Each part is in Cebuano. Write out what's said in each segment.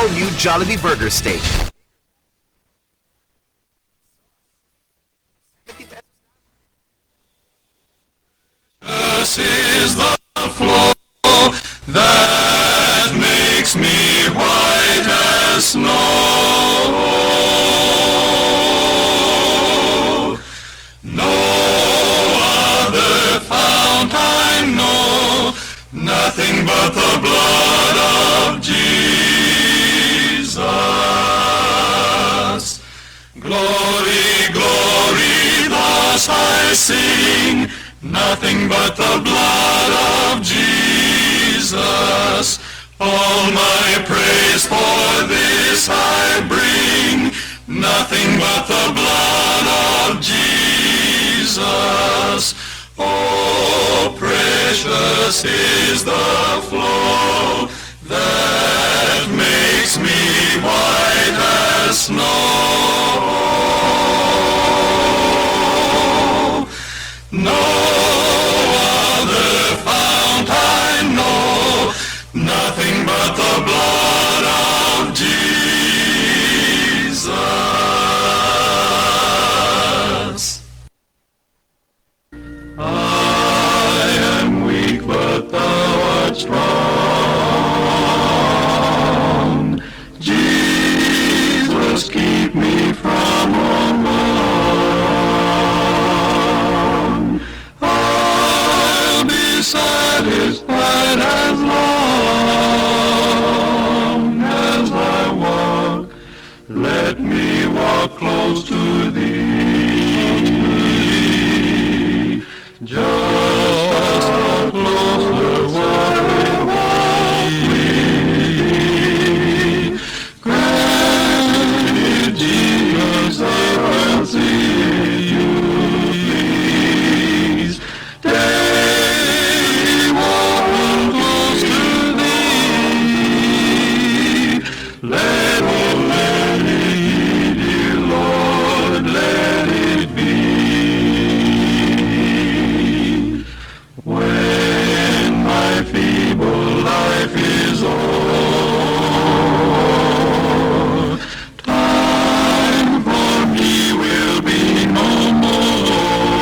All-new Jollibee Burger Steak. This is the flow that makes me white as snow. No other fount I know, nothing but the blood of Jesus. Glory, glory, thus I sing, nothing but the blood of Jesus. All my praise for this I bring, nothing but the blood of Jesus. Oh, precious is the flow that makes me white as snow. No other fount I know, nothing but the blood of Jesus. I am weak, but thou art strong. Jesus, keep me from all wrong. I'll be satisfied as long as I walk. Let me walk close to thee. Just a closer walk with thee. Grant it, Jesus, I'll see you please. Daily walk close to thee. Let it be, dear Lord, let it be. When my feeble life is o'er, time for me will be no more.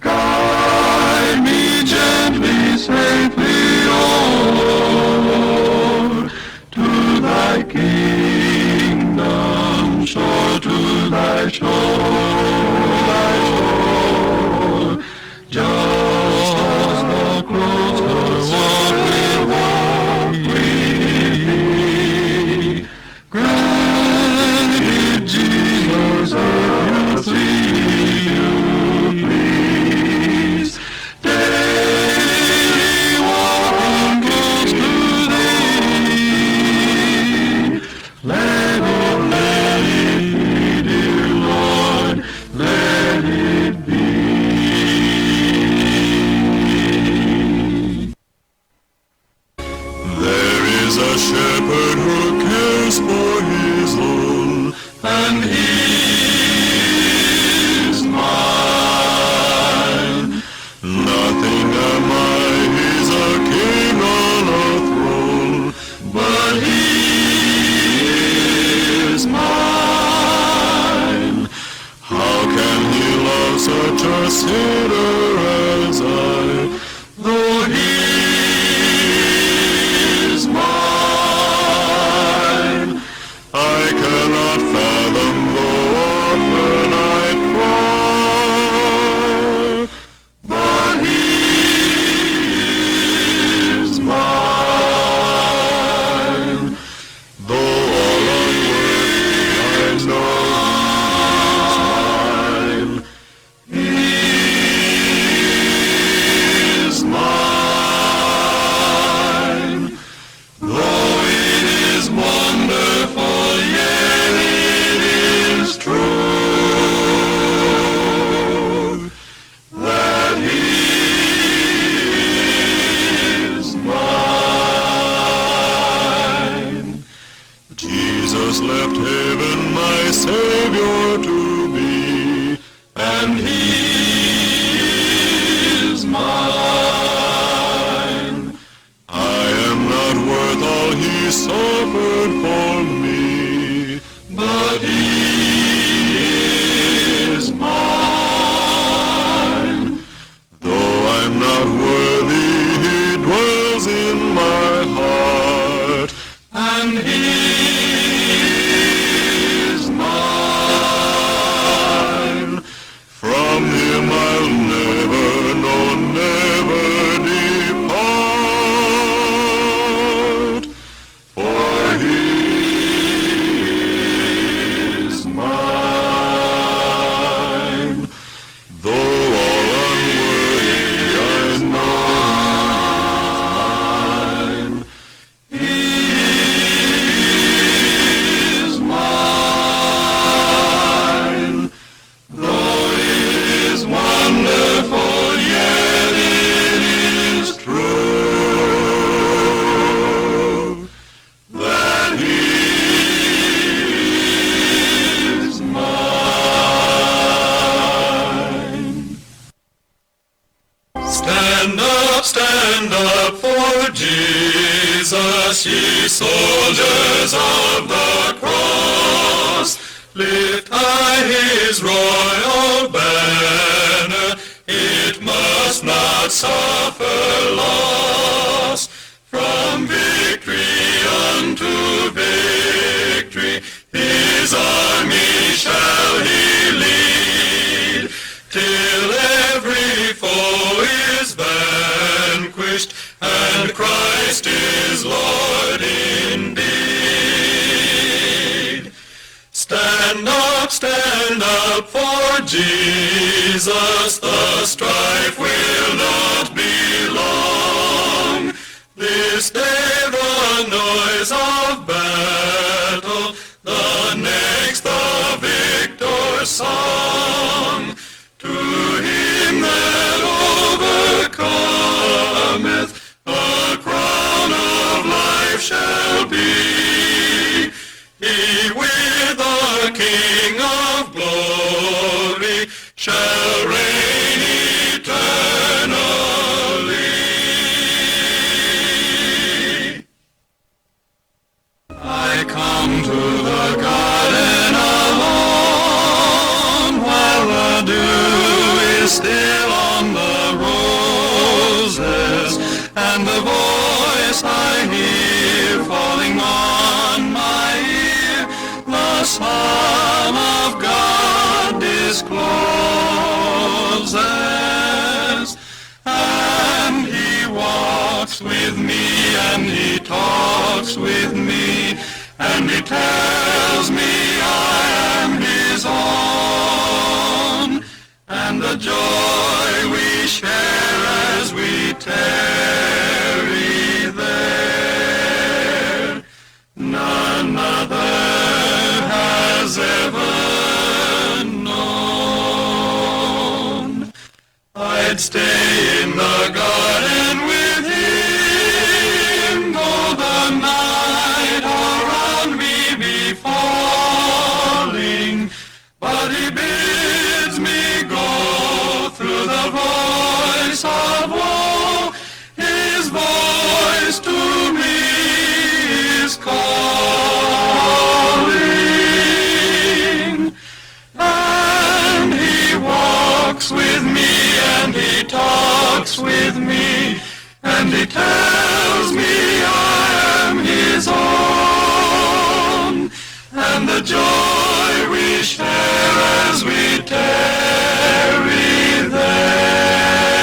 Guide me gently, safely o'er to thy kingdom shore, to thy shore, thy shore. Just a closer walk with thee. Grant it, Jesus, if you please. Daily walking close to thee. Let it be, dear Lord, let it be. There is a shepherd who cares for his own, and he is mine. Nothing am I, he's a king on a throne, but he is mine. How can he love such a sinner as I, though he is mine? I cannot fathom, though often I try, but he is mine. Though all unworthy, I know he is mine. He is mine. Though it is wonderful, yet it is true that he is mine. Jesus left heaven my Savior to be, and he is mine. I am not worth all He suffered for me, but he is mine. Though I'm not worthy, he dwells in my heart, and he is mine. From him I'll never, no, never depart, for he is mine. Though all unworthy, I know he is mine. He is mine. Though it is wonderful, yet it is true that he is mine. Stand up for Jesus, ye soldiers of the cross. Lift high his royal banner, it must not suffer loss. From victory unto victory, his army shall he lead, till every foe is vanquished, and Christ is Lord indeed. Stand up for Jesus, the strife will not be long. This day the noise of battle, the next the victor's song. To him that overcometh, a crown of life shall be. He with the King of glory shall reign eternally. I come to the garden alone while the dew is still on the roses, and the voice I hear falling on my ear, the Son of God discloses. And he walks with me, and he talks with me, and he tells me I am his own. And the joy we share as we tarry there, none other has ever known. I'd stay in the garden with him, though the night around me be falling. But he bids me go through the voice of woe. His voice to me is calling. And he walks with me, and he talks with me, and he tells me I am his own. And the joy we share as we tarry there,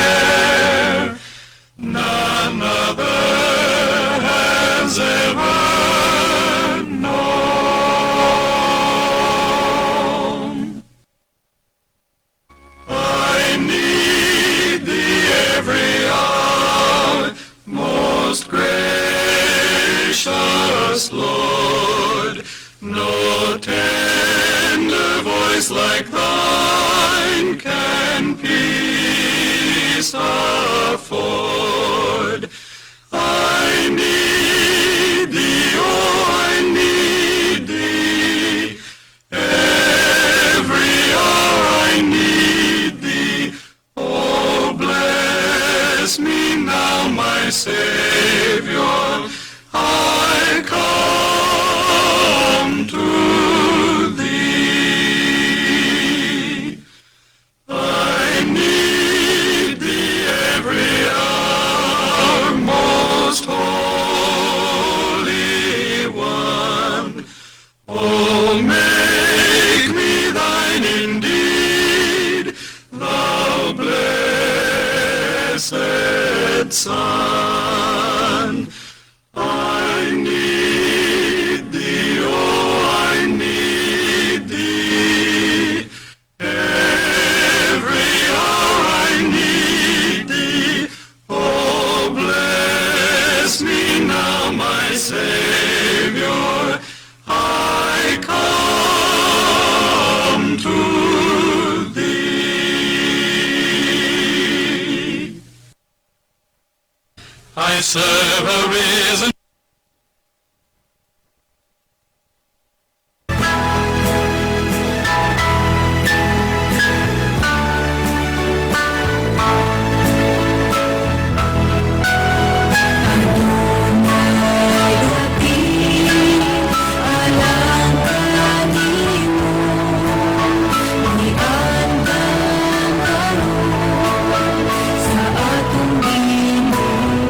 none other has ever known. I need thee every hour, most gracious Lord. No tender voice like thine can peace afford. I need thee, oh, I need thee. Every hour I need thee. Oh, bless me now, my Savior. I come. Blessed Son. I need thee, oh, I need thee. Every hour I need thee. Oh, bless me now, my Savior. I come to thee. I serve a risen Adunay dapit alang kanimo, giandam karon sa atong Ginoo.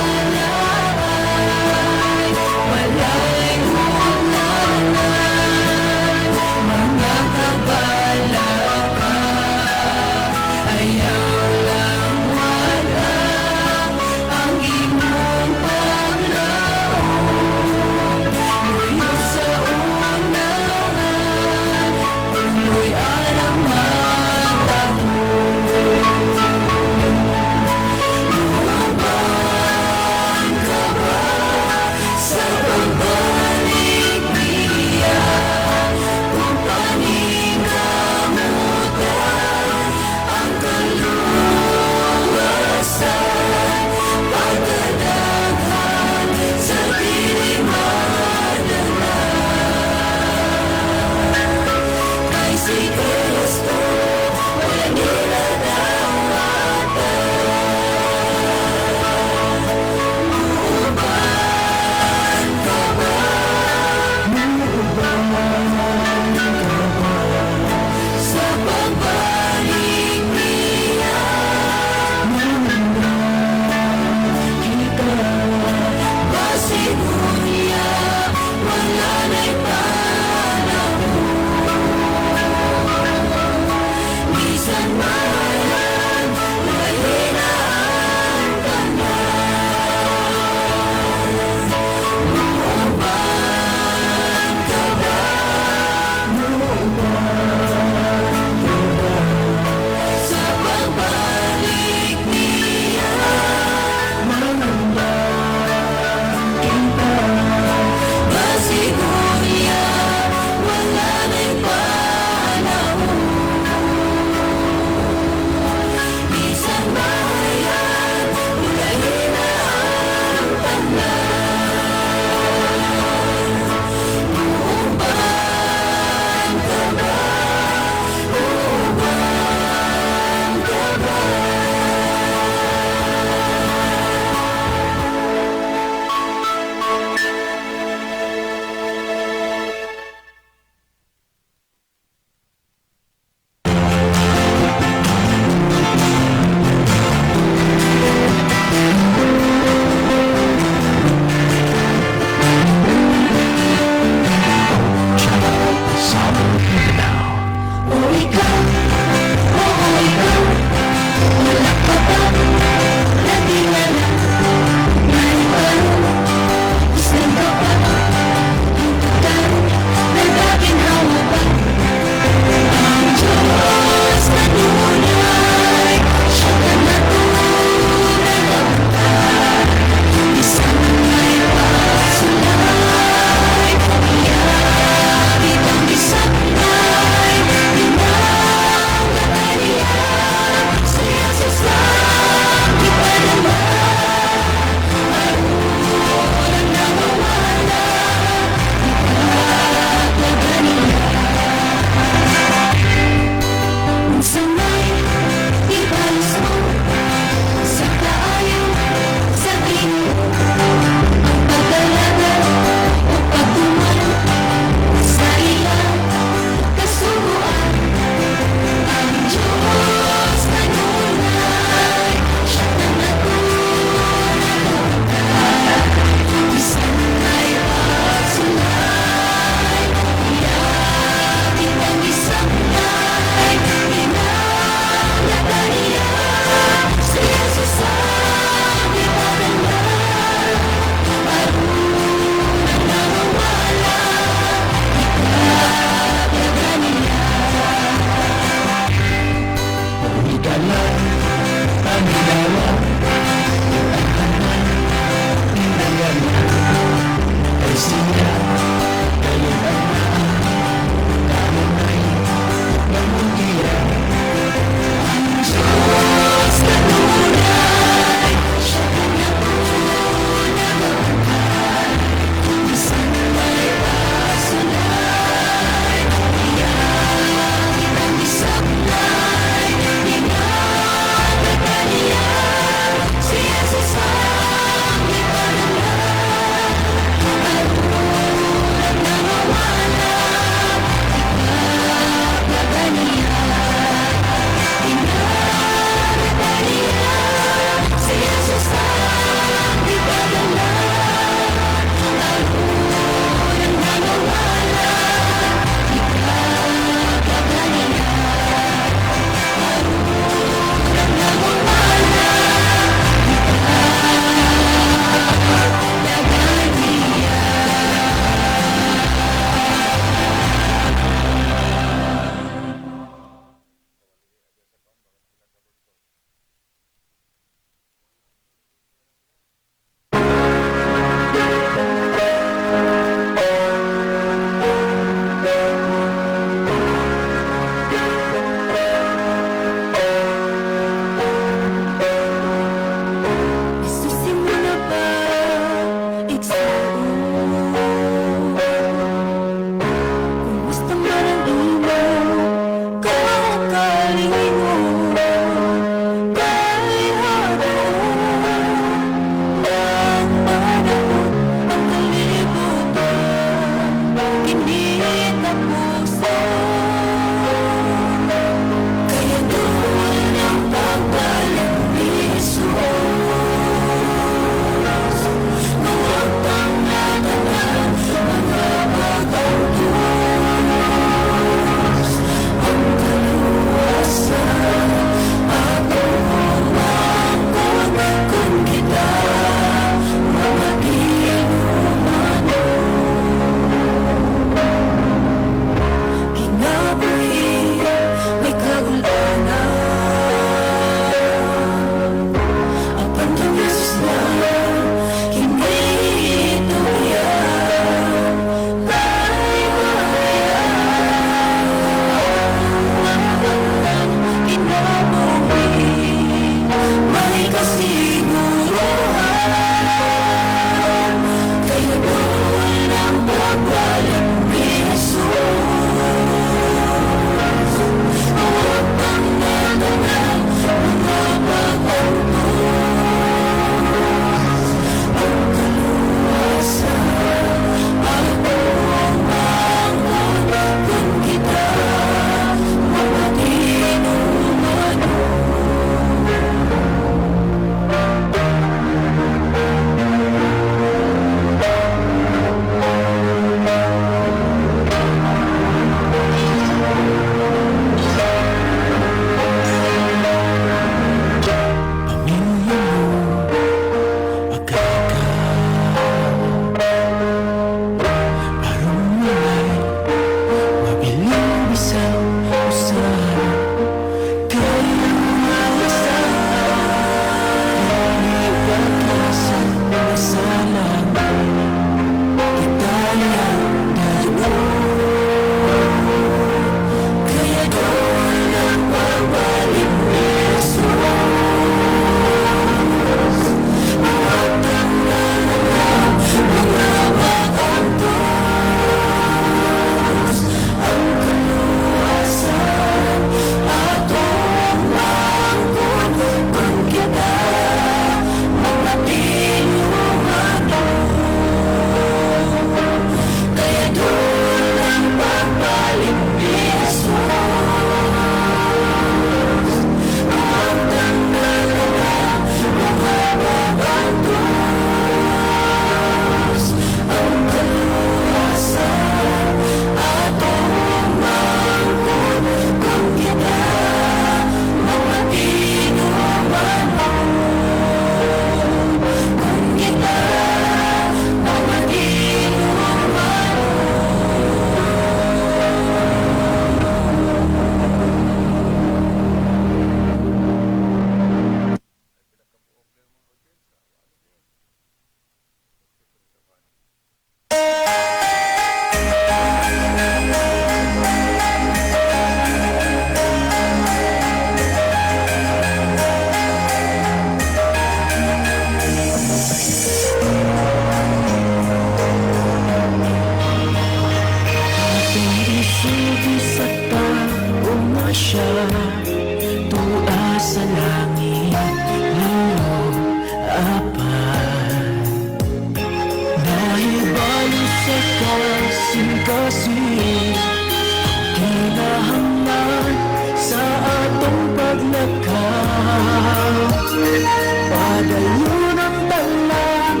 Padayonon ta lang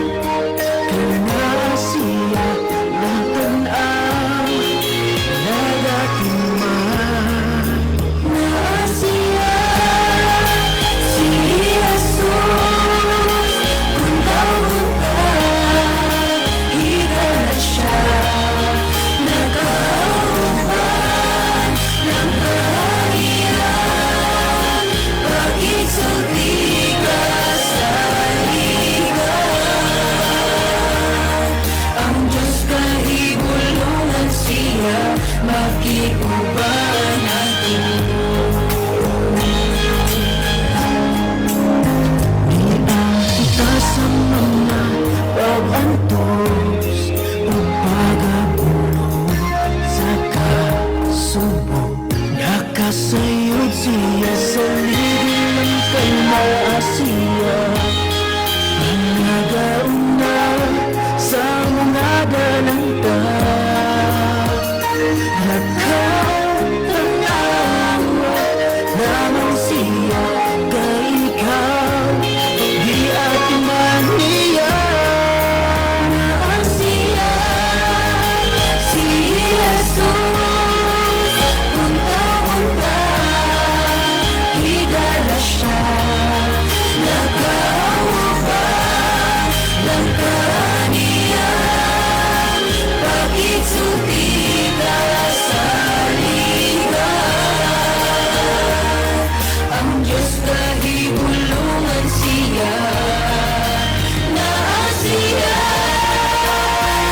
kay naa siya, nagtan-aw, nagaatiman. Naa siya, si Jesus. Unta-unta, higala siya. Nagauban ng kaharian. Pag-igsulti ka sa liga. Ang Diyos kahibulongan siya, makiuban nato. Niagi ta sa mga pag-antos ug pagabulo sa kasubo. Nakasayod siya, salig lang kay naa siya. Ang nagauna sa mga dalangta. Nakatanawa lamang siya kay ikaw giatiman niya. Naa siya, si Jesus. Unta-unta, higala siya. Nagauban ng kaharian. Pag-igsulti ka sa liga. Ang Diyos kahibulongan siya. Naa siya,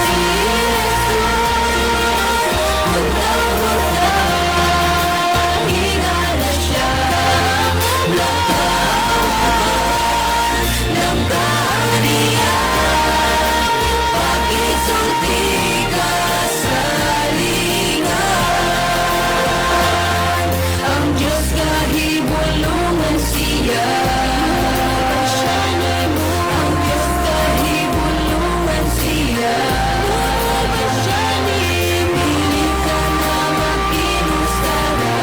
si Jesus. Unta-unta, higala siya. Nagauban ng kaharian. Pag-igsulti ka sa lingan. Ang Diyos kahibulongan siya. Ang Diyos kahibulongan siya. Dili ka na makinustara.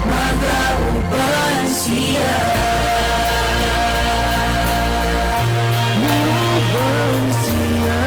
Magauban siya. Muuban siya.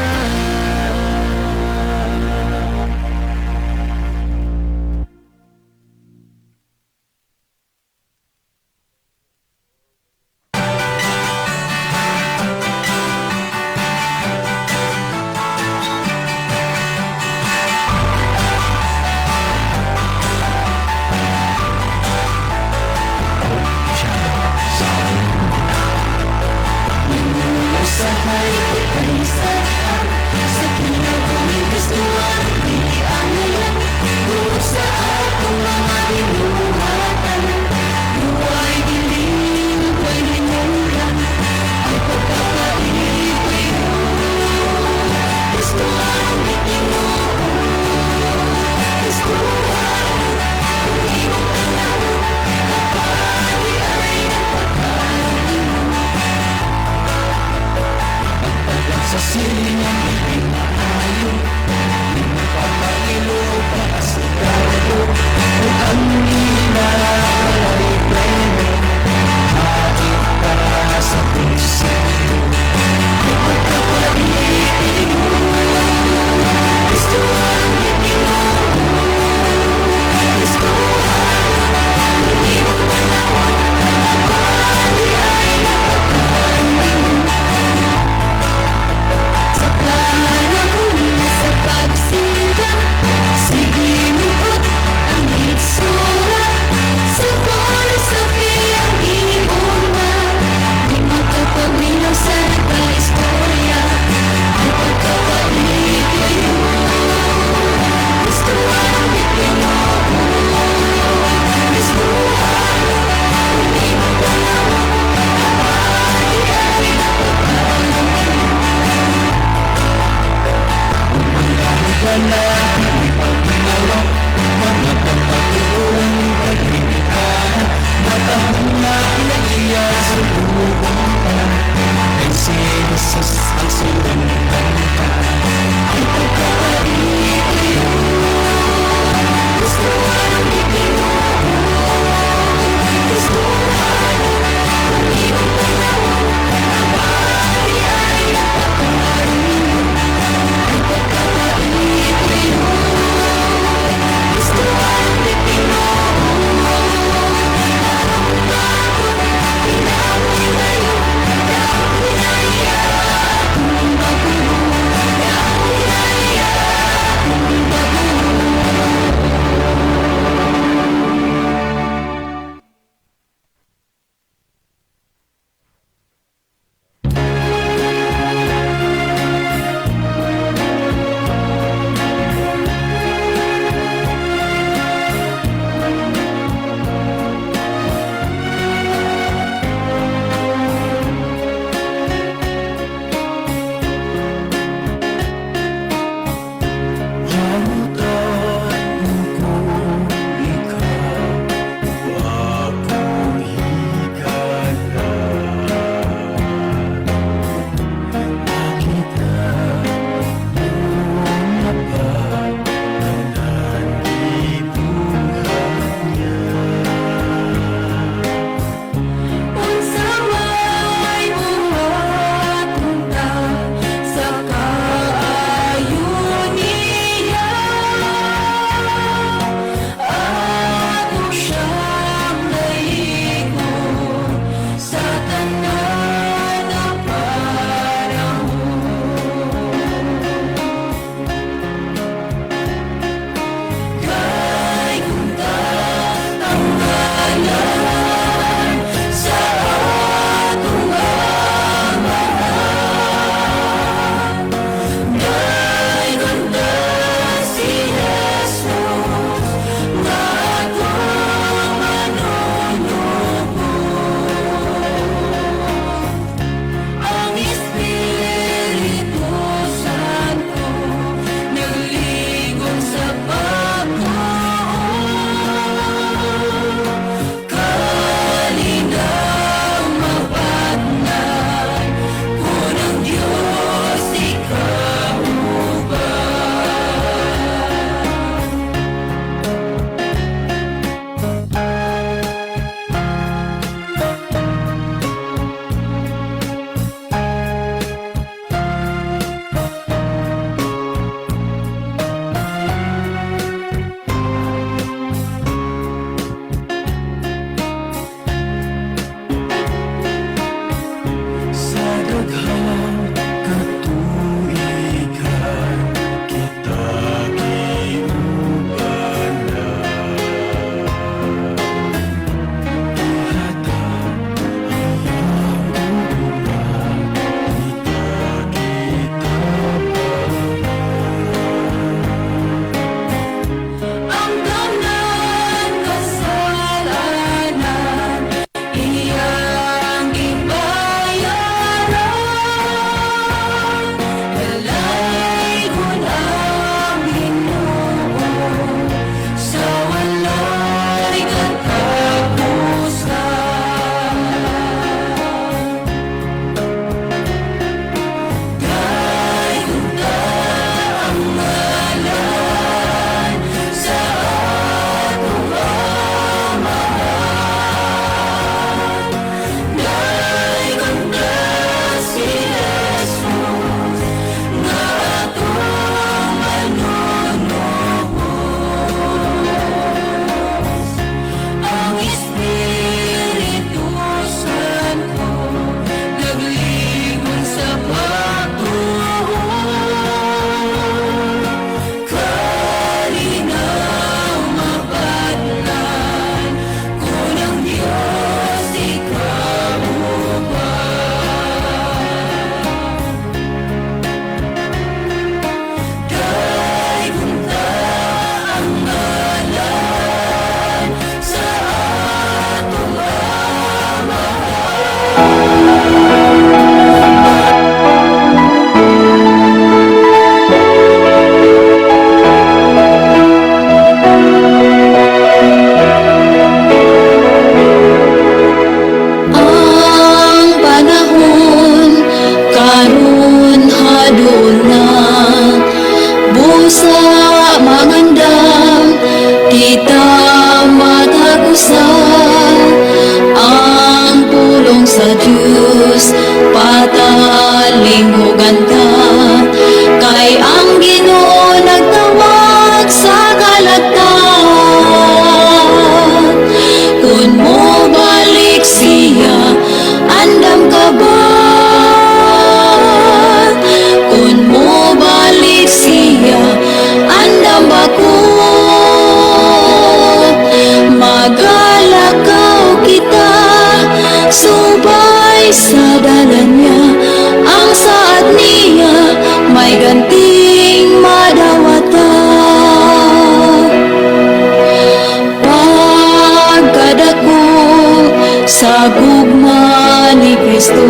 Gugma ni Kristo.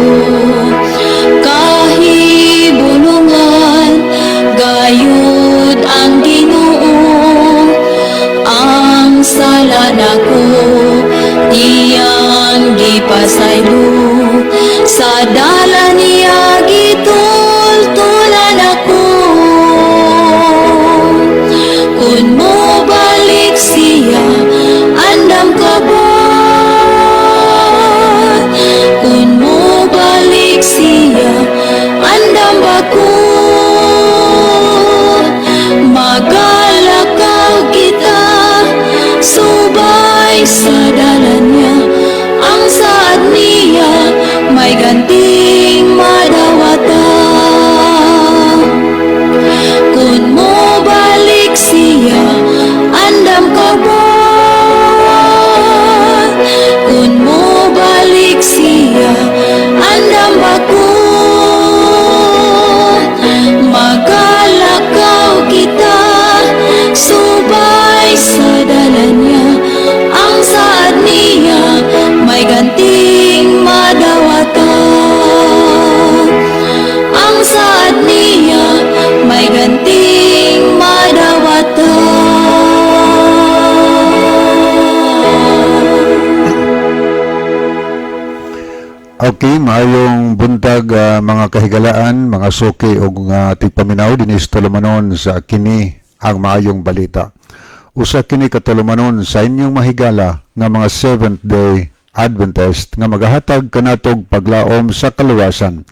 Kahibulungan gayud ang Ginoo. Ang sala nako iyang gipasaylo. Sa dalan niya gitultulan ako. Kung mo balik siya, andam ka ba? Kung mo balik siya, andam ba ko? Magalakaw kita subay sa dalan niya. Ang saad niya may ganting madawata. Kung mo balik siya, andam ka ba? Kung mo balik siya, andam ba ko? Magalakaw kita subay sa dalan niya. Ang saad niya may ganting madawata. Ang saad niya may ganting madawata. Okay, maayong buntag mga kahigalaan, mga suki ug tigpaminaw dinhi sa tulumanon sa Kini ang Maayong Balita. Usa kini ka tulumanon sa inyong mahigala nga mga Seventh Day Adventist nga magahatag kanatog paglaom sa kaluwasan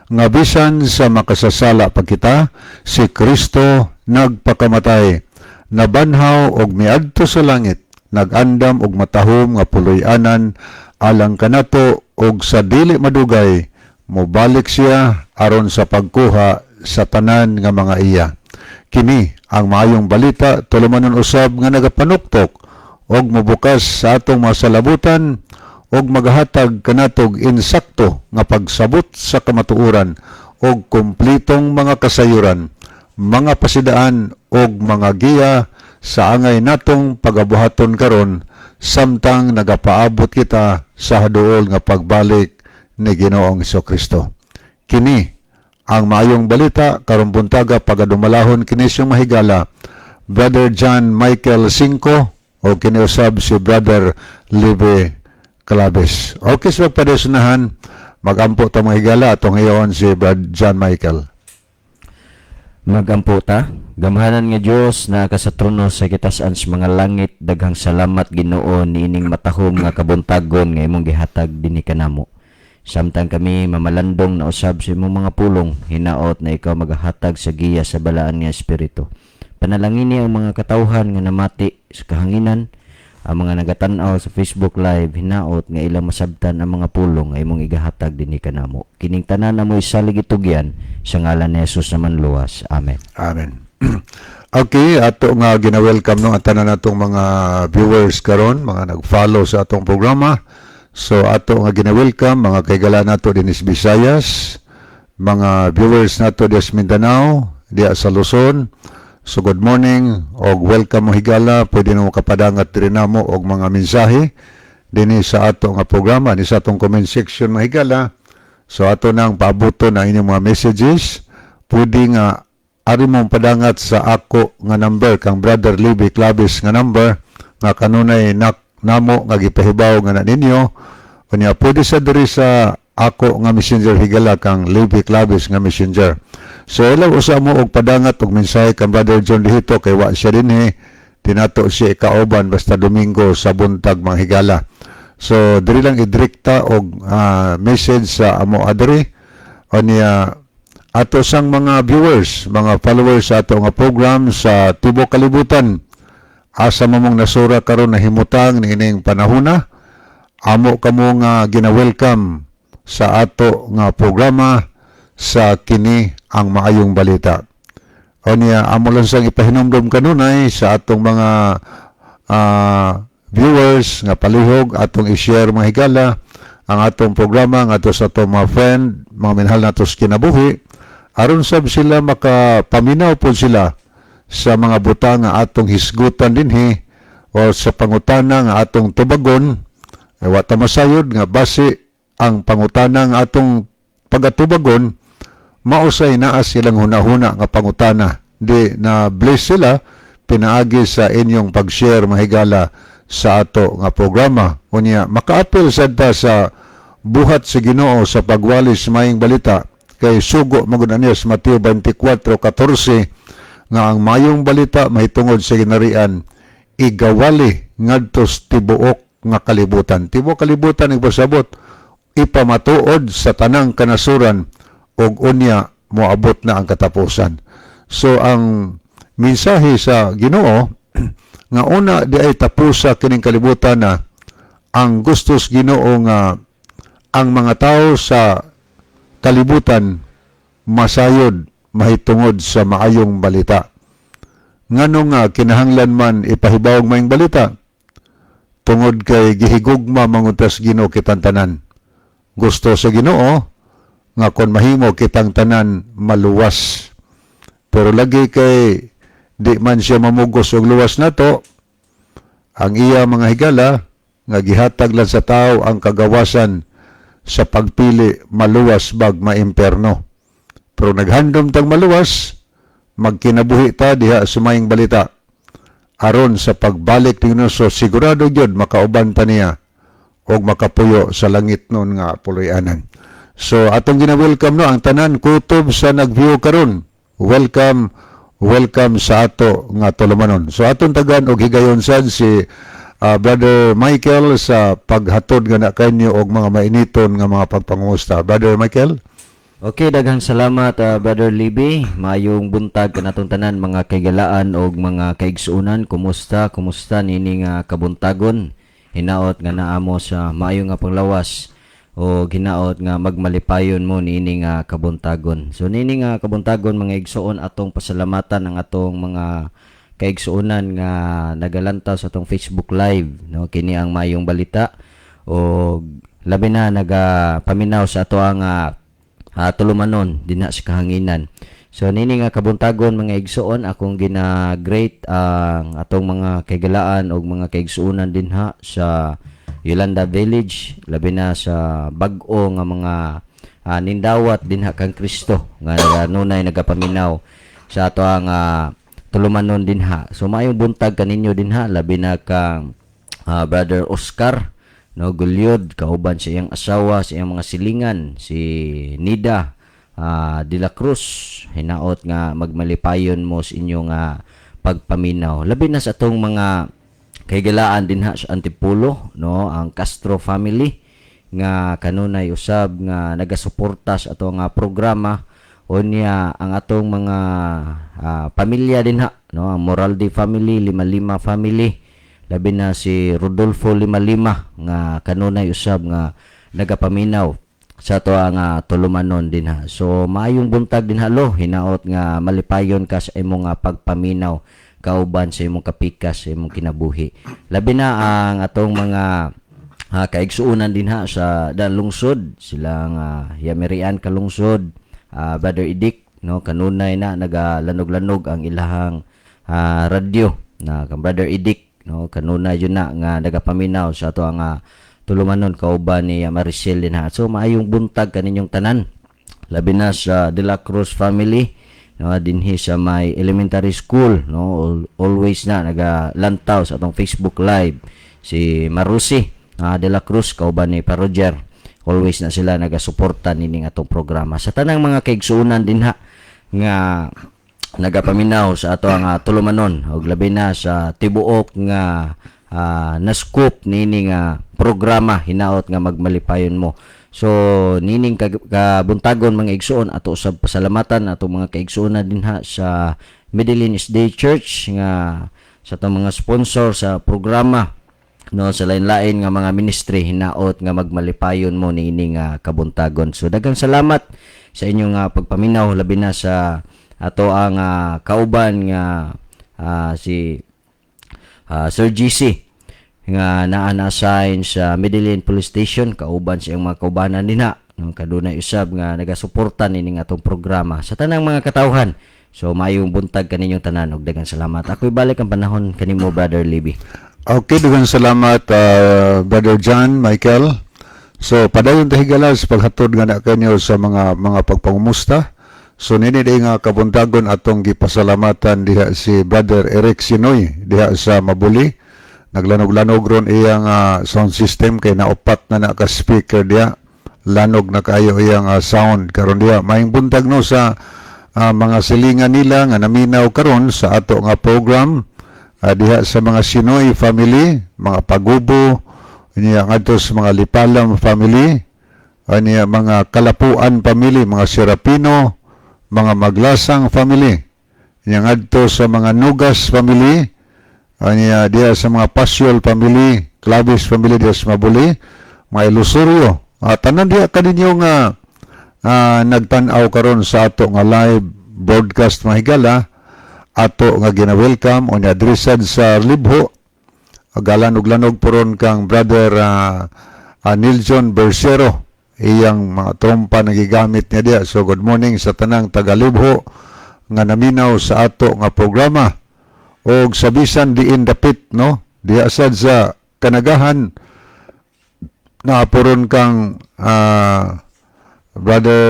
nga bisan sa makasasala pa kita, si Kristo nagpakamatay, nabanhaw og miadto sa langit, nagandam og matahom nga puloy-anan alang kanato, og sa dili madugay mobalik siya aron sa pagkuha sa tanan nga mga iya. Kini ang Maayong Balita, tulumanon usab nga nagapanuktok og mobukas sa atong mga salabutan og magahatag kanatog insakto nga pagsabot sa kamatuoran og kumplitong mga kasayuran, mga pasidaan og mga giya sa angay natong pagabuhaton karon samtang nagapaabot kita sa haduol nga pagbalik ni Ginoong Kristo. Kini ang Maayong Balita karong buntaga, pagadumalahon kini siyang mahigala, Brother John Michael Cinco o kiniusab si Brother Libe Claves. Okay, so pagpadesunahan, magampo ta, mga higala, atong hiyon si Brother John Michael. Magampo ta. Gamhanan nga Dios na ka sa trono sa gitasan sa mga langit, daghang salamat, Ginoo, niining matahom nga kabuntagon nga imong gihatag dinhi kanamo. Samtang kami mamalandong na usab sa imong mga pulong, hinaot na ikaw magahatag sa giya sa balaan nga Espiritu. Panalangini ang mga katawhan nga namati sa kahanginan, ang mga nagatan-aw sa Facebook Live, hinaot nga ilang masabtan ang mga pulong nga imong igahatag dinhi kanamo. Kining tanan amoy salig itugyan sa ngalan ni Jesus na manluwas. Amen. Amen. Okay, ato nga gina-welcome no ang tanan natong mga viewers karon, mga nag-follow sa atong programa. So ato nga gina-welcome mga kaigala nato dinhi sa Visayas, mga viewers nato diya sa Mindanao, diya sa Luzon. So good morning og welcome mo, higala, pwede na mo kapadangat diri namo og mga mensahe dinhi sa ato nga programa, ni sa atong comment section, mga higala. So ato nang paabuton ang inyong mga messages. Pwede nga ari mong padangat sa ako nga number, kang Brother Libby Clavis nga number nga kanunay nak namo nga gipahibaw nga na ninyo. Unya pwede sa diri sa ako nga messenger, higala, kang Libby Clavis nga messenger. So ilaw usa mo og padangat og mensahe kang Brother John Dihito kay wa siya dinhi, tinato siya ikauban basta Domingo sa buntag, mga higala. So diri lang idrekta og message sa amo adri. Unya ato sang mga viewers, mga followers sa ato nga program sa tibuok kalibutan. Asa mo mong nasura karon na himutang niining panahona, amo kamo nga gina-welcome sa ato nga programa sa Kini ang Maayong Balita. Unya amo lang sang ipahinumdom kanunay sa atong mga viewers nga palihog atong i-share, mga higala, ang atong programa ngadto sa atong mga friend, mga minahal nato sa kinabuhi, aron sab sila makapaminaw pod sila sa mga butang nga atong hisgutan dinhi o sa pangutana nga atong tubagon. Eh, wa ta masayod nga base ang pangutana nga atong pagatubagon mausay naa silang hunahuna nga pangutana di na bless sila pinaagi sa inyong pag-share, mahigala, sa ato nga programa. Unya makaapil sad ta sa buhat sa Ginoo sa pagwali sa maayong balita kay sugo magud niya sa Mateo 24:14 nga ang mayong balita mahitungod sa ginarian igawali ngadto sa tibuok nga kalibutan. Tibuok kalibutan nagpasabot ipamatuod sa tanang kanasuran ug unya moabot na ang katapusan. So ang mensahe sa Ginoo nga una di ay tapusa kining kalibutan na ang gustos Ginoo nga ang mga tao sa kalibutan masayod mahitungod sa maayong balita. Ngano nga kinahanglan man ipahibaw ang maayong balita? Tungod kay gihigugma manguntas Ginoo kitang tanan. Gusto sa Ginoo nga kon mahimo kitang tanan maluwas. Pero lagi kay di man siya mamugos og luwas nato, ang iya, mga higala, nga gihatag lang sa tao ang kagawasan sa pagpili maluwas bag maimperno. Pero naghandom tang maluwas, magkinabuhi ta diha sa maayong balita. Aron sa pagbalik ni Ginoo, sigurado gyud makauban ta niya og makapuyo sa langit nun nga puloy-anan. So atong gina-welcome, no, ang tanan kutob sa nag-view karon. Welcome, welcome sa ato nga tulumanon. So atong tagan og higayon sad si Brother Michael sa paghatod nga na kanyo og mga mainiton nga mga pagpangusta. Brother Michael? Okay, daghang salamat, Brother Libby. Maayong buntag kanatong tanan mga kaigalaan og mga kaigsuonan. Kumusta? Kumusta nini nga kabuntagon? Hinaot nga naamo sa maayo nga panglawas o hinaot nga magmalipayon mo niini nga kabuntagon. So niini nga kabuntagon, mga igsuon, atong pasalamatan ang atong mga kaigsuonan nga nagalantaw sa atong Facebook Live, no, kini ang maayong balita o labi na nagapaminaw sa ato ang tulumanon dinha sa kahanginan. So nini nga kabuntagon, mga igsuon, akong gina-greet ang atong mga kaigalaan og mga kaigsuonan dinha sa Yolanda Village, labi na sa bag-o nga mga nindawat dinha kang Kristo nga naganunay nagapaminaw sa ato ang tulumanon dinha. So maayong buntag kaninyo dinha, labi na kang Brother Oscar, no, Gulyod kauban sa iyang asawa, sa iyang mga silingan, si Nida de la Cruz. Hinaot nga magmalipayon mo sa inyong pagpaminaw. Labi na sa atong mga kahigalaan dinha sa Antipolo, no, ang Castro family nga kanunay usab nga nagasuporta sa atong nga programa. Unya ang atong mga pamilya dinha, no, ang Moraldi family, Lima-Lima family, labi na si Rodolfo Lima-Lima nga kanunay usab nga nagapaminaw sa ato ang tulumanon dinha. So maayong buntag dinha, lo. Hinaot nga malipayon ka sa imong pagpaminaw kauban sa imong kapikas sa imong kinabuhi. Labi na ang atong mga kaigsuonan dinha sa Dan Lungsod, silang Yamerian Kalungsod, Brother Idik, no, kanunay na nagalanog-lanog ang ilahang radyo na kang Brother Idik, no, kanunay jud na nga nagapaminaw sa ato ang tulumanon kauban ni Maricel dinha. So maayong buntag kaninyong tanan. Labi na sa De La Cruz family, no, dinhi sa may elementary school, no, always na nagalantaw sa atong Facebook Live si Marusi De La Cruz kauban ni Pa Roger. Always na sila nagasuporta nining atong programa. Sa tanang mga kaigsuonan dinha nga nagapaminaw sa ato ang tulumanon ug labi na sa tibuok nga na-scoop niini nga programa, hinaot nga magmalipayon mo. So nining kabuntagon, mga igsuon, ato usab pasalamatan atong mga kaigsuonan dinha sa Medellin SDA Church nga sa atong mga sponsor sa programa, no, sa lain-lain nga mga ministry. Hinaot nga magmalipayon mo niini nga kabuntagon. So daghang salamat sa inyong pagpaminaw, labi na sa ato ang kauban nga si Sir GC nga naa na-assign sa Medellin Police Station kauban sa iyang mga kaubanan dinha, no, kadunay usab nga nagasuporta nining atong programa sa tanang mga katawhan. So maayong buntag kaninyong tanan ug daghang salamat. Ako'y balik ang panahon kanimo, Brother Libby. Okay, daghang salamat, Brother John Michael. So padayon ta, higala, sa paghatod nga na kanyo sa mga pagpangumusta. So nini day nga kabuntagon, atong gipasalamatan diha si Brother Eric Sinoy diha sa Mabuli. Naglanog-lanog ron iyang sound system kay naupat na na ka speaker diha. Lanog na kayo iyang sound karon diha. Maayong buntag, no, sa mga silingan nila nga naminaw karon sa ato nga program diha sa mga Sinoy family, mga Pagubo, niya ngadto sa mga Lipalam family, niya mga Kalapuan family, mga Serapino, mga Maglasang family, niya ngadto sa mga Nugas family, niya diha sa mga Pasyol family, Clavis family diha sa Mabuli, mga Ilusorio. Tanan diha kaninyo nga nagtan-aw karon sa ato nga live broadcast, mga higala, ato nga gina-welcome. O niya diri sad sa Libho, galanog-lanog puron kang Brother Niljon Bersero, iyang mga trompa na gigamit niya diya. So good morning sa tanang taga-Libho nga naminaw sa ato nga programa og sa bisan diin dapit, no, diha sad sa Kanagahan na puron kang Brother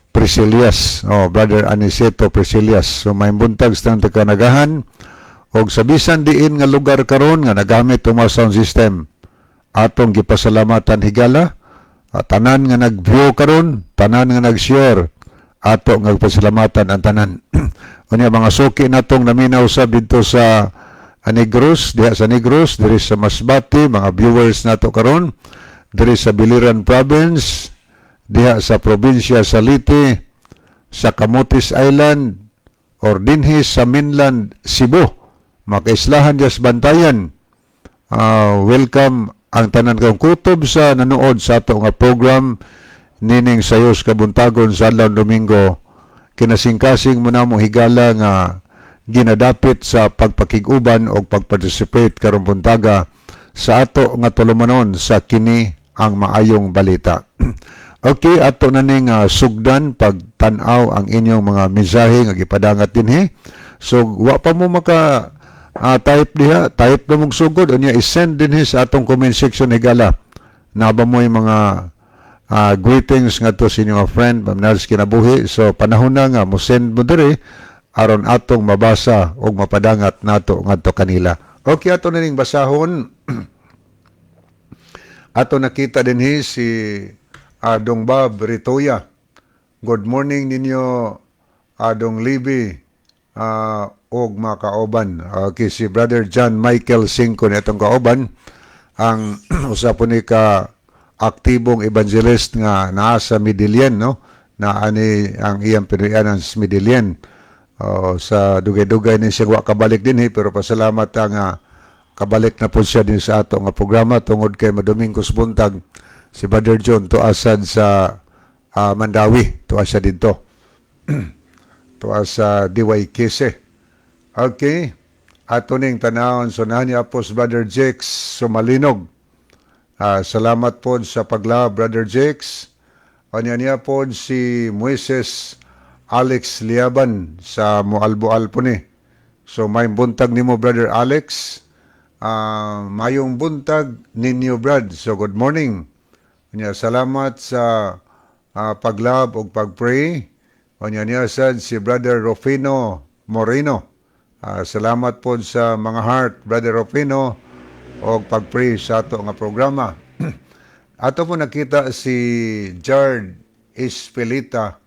Priscilias, oh, Brother Aniceto Priscilias. So may buntag sa tanang Kanagahan og sa bisan diin nga lugar karon nga nagamit ang mga sound system, atong gipasalamatan, higala. Tanan nga nag-view karon, tanan nga nag-share, ato nga gipasalamatan ang tanan. Unya mga suki natong naminaw sa didto sa Negros, diha sa Negros, diri sa Masbate, mga viewers nato karon diri sa Biliran Province, diha sa probinsya sa Leyte, sa Camotes Island, or dinhi sa mainland Cebu, makaislahan diya sa Bantayan. Welcome ang tanan kang kutob sa nanood sa ato nga program nining sayos kabuntagon sa adlaw Domingo. Kinasingkasing mo na mo, higala, nga ginadapit sa pagpakig-uban o pagparticipate karong buntaga sa ato nga tulumanon sa Kini ang Maayong Balita. Okay, ato na ning sugdan pagtan-aw ang inyong mga mensahe nga gipadangat dinhi. So wa pa mo maka type diha, type na mong sugod unya i-send dinhi sa atong comment section, higala. Naa ba mo yung mga greetings ngadto sa inyong friend, paminaw sa kinabuhi? So panahon na nga mo send mo diri aron atong mabasa ug mapadangat nato ngadto kanila. Okay, ato na ning basahon. Ato nakita dinhi si Adong Bob Ritoya. "Good morning ninyo, Adong Libby og mga kauban." Okay, si Brother John Michael Cinco ni atong kauban, ang usa po ni ka aktibong evangelist nga naa sa Medellin, no? Na ani ang iyang pinuy-anan sa Medellin. Oh, sa dugay-dugay ni siya wa kabalik dinhi, pero pasalamat ang kabalik na po siya din sa ato nga programa tungod kay Madomingos buntag si Brother John tuaa sad sa Mandaue, tuaa siya didto, tuaa sa DYKC. Okay, ato ning tanawon. So naa niya po si Brother Jakes Sumalinog. Salamat po sa pagla, Brother Jakes. Anya niya po si Moises Alex Liaban sa Moalboal po ni. So may buntag nimo, Brother Alex. Mayong buntag ninyo, Brad. So good morning. Unya salamat sa paglove ug pagpray. Unya niya sad si Brother Rufino Moreno. Salamat po sa mga heart, Brother Rufino, og pagpray sa ato nga programa. Ato po nakita si Jard Ispelita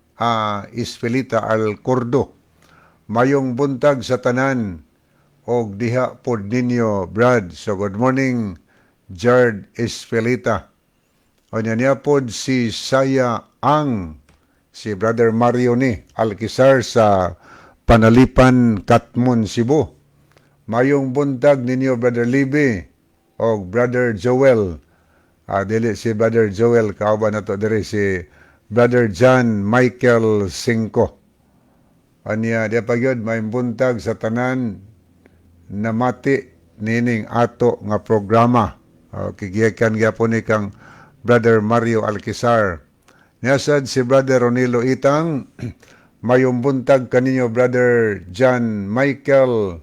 Alcordo. "Mayong buntag sa tanan og diha pod ninyo, Brad." So good morning, Jard Ispelita. Unya niya pod si Saya Ang, si Brother Mario ni Alquizar sa Panalipan, Katmon, Cebu. "Mayong buntag ninyo, Brother Libby og Brother Joel." Dili si Brother Joel kauban nato diri, si Brother John Michael Cinco. Anya di pa gyud, "Mayong buntag sa tanan namati nining ato nga programa." Okay, gikan gyapon ni kang Brother Mario Alquizar. Niya sad si Brother Ronilo Itang, "Mayong buntag kaninyo, Brother John Michael."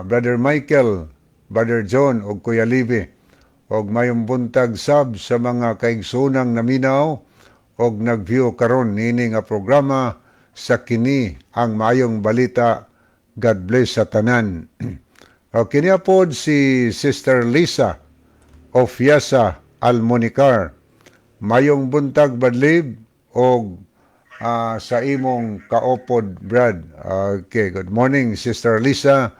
Brother Michael, Brother John ug Kuya Libi. Og mayong buntag sab sa mga kaigsoonang naminaw og nag-view karon niini nga programa sa Kini ang Maayong Balita. God bless sa tanan. O kini pod si Sister Lisa Ofiasa Almonicar. Mayong buntag, Badlib, og sa imong kaopod Brad. Okay, good morning, Sister Lisa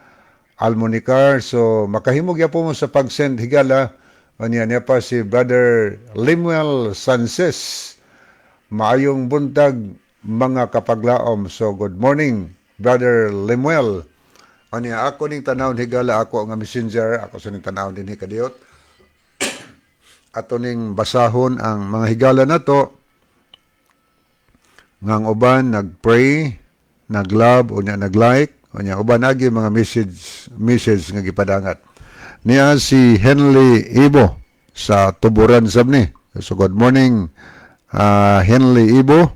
Almonicar. So makahimog po mo sa pag-send higala. Unya niya pa si Brother Limuel Sanchez. Maayong buntag, mga kapaglaom. So good morning, Brother Lemuel. Unya ako ning tanawon higala, ako nga messenger, ako sa ning tanawon dinhi kadiyot. Ato ning basahon ang mga higala nato nga ang uban nag-pray, nag-love, unya nag-like, unya uban agi mga message message nga gipadangat. Niya si Henley Ibo sa Tuburan sab ni. So good morning, Henley Ibo.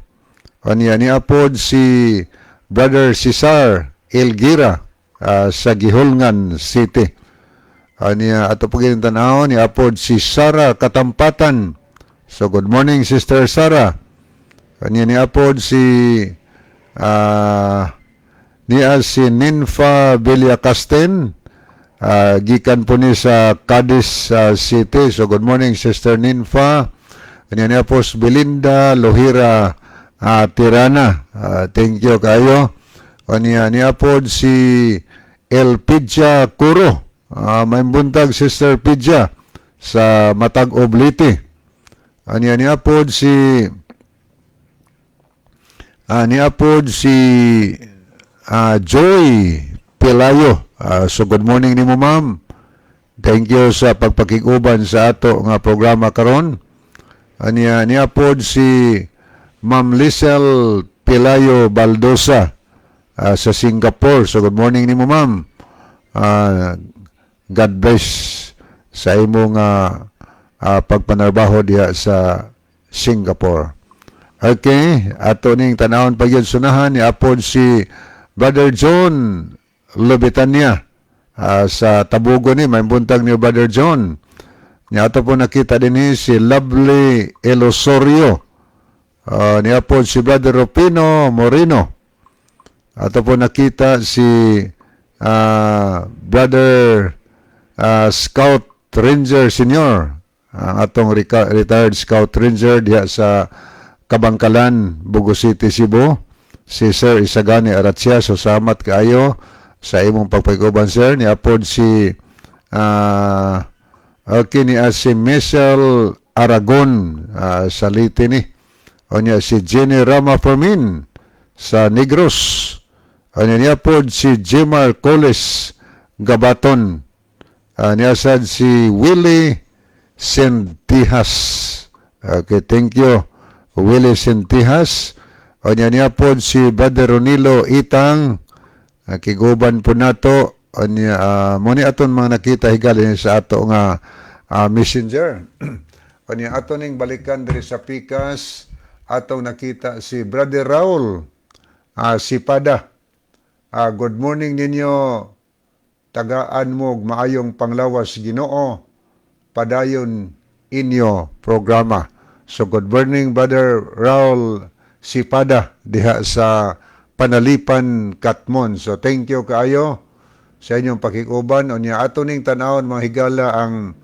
Unya niya pod si Brother Cesar Elgira sa Guihulngan City. Niya ato po tan-aw niya pod si Sara Katampatan. So good morning, Sister Sara. Kanya niya pod si niya si Ninfa Villacasten, gikan po ni sa Cadiz City. So good morning, Sister Ninfa. Kanya niya po si Belinda Lohira Tirana. Thank you kayo. Kanya niya po si Elpidia Curo. May buntag, Sister Pidja, sa Matag Obliti. Anya niya po si niya po si Joy Pelayo. So good morning nimo, ma'am. Thank you sa pagpakig-uban sa ato nga programa karon. Anya niya po si Ma'am Lisel Pelayo Baldosa sa Singapore. So good morning nimo, ma'am. God bless sa imong pagpanarbaho diha sa Singapore. Okay, ato ning tanawon pa gyud sunahan ni apod si Brother John Lobetania sa Tabugo ni. May buntag ni Brother John. Ni ato po nakita din si Lovely Elosorio. Niya po si Brother Rupino Moreno. Ato po nakita si Brother Scout Ranger Senior, ang atong retired Scout Ranger diha sa Kabangkalan, Bogo City, Cebu, si Sir Isagani Aratsia. So salamat kaayo sa imong pagpag-uban, sir. Ni apod si okay, ni si Michelle Aragon sa Leyte ni. O niya si Jenny Rama Fermin sa Negros. O niya niya pod si Jimar Coles Gabaton. Niya sad si Willie Sentihas. Okay, thank you, Willie Sentihas. O niya niya pod si Brother Ronilo Itang. Kiguban po nato. O niya, mo ni aton mga nakita higali sa ato nga messenger. O niya ato ning balikan diri sa pikas, atong nakita si Brother Raul Sipada. Good morning ninyo. Tagaan mo og maayong panglawas Ginoo. Padayon inyo programa. So good morning, Brother Raul Sipada diha sa Panalipan, Katmon. So thank you kaayo sa inyong pakikuban. Unya ato ning tan-awon, mga higala, ang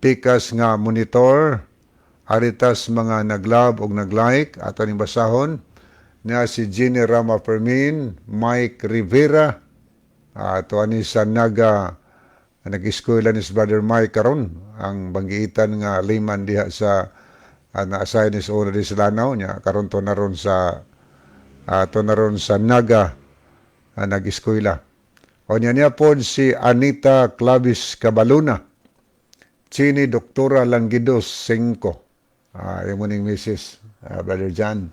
pikas nga monitor, aritas mga nag-love og nag-like. Ato ning basahon niya si Jenny Rama Fermin, Mike Rivera, ato ani sa Naga nag-eskwela ni si Brother Mike karon, ang banggiitan nga liman diha sa na-assign ni sa una di sa Lanao niya karon to na ron sa Naga nag-eskwela. O niya niya po si Anita Clavis Cabaluna, Chini Doktora Langidos Senko. Yung ning Mrs. Brother John.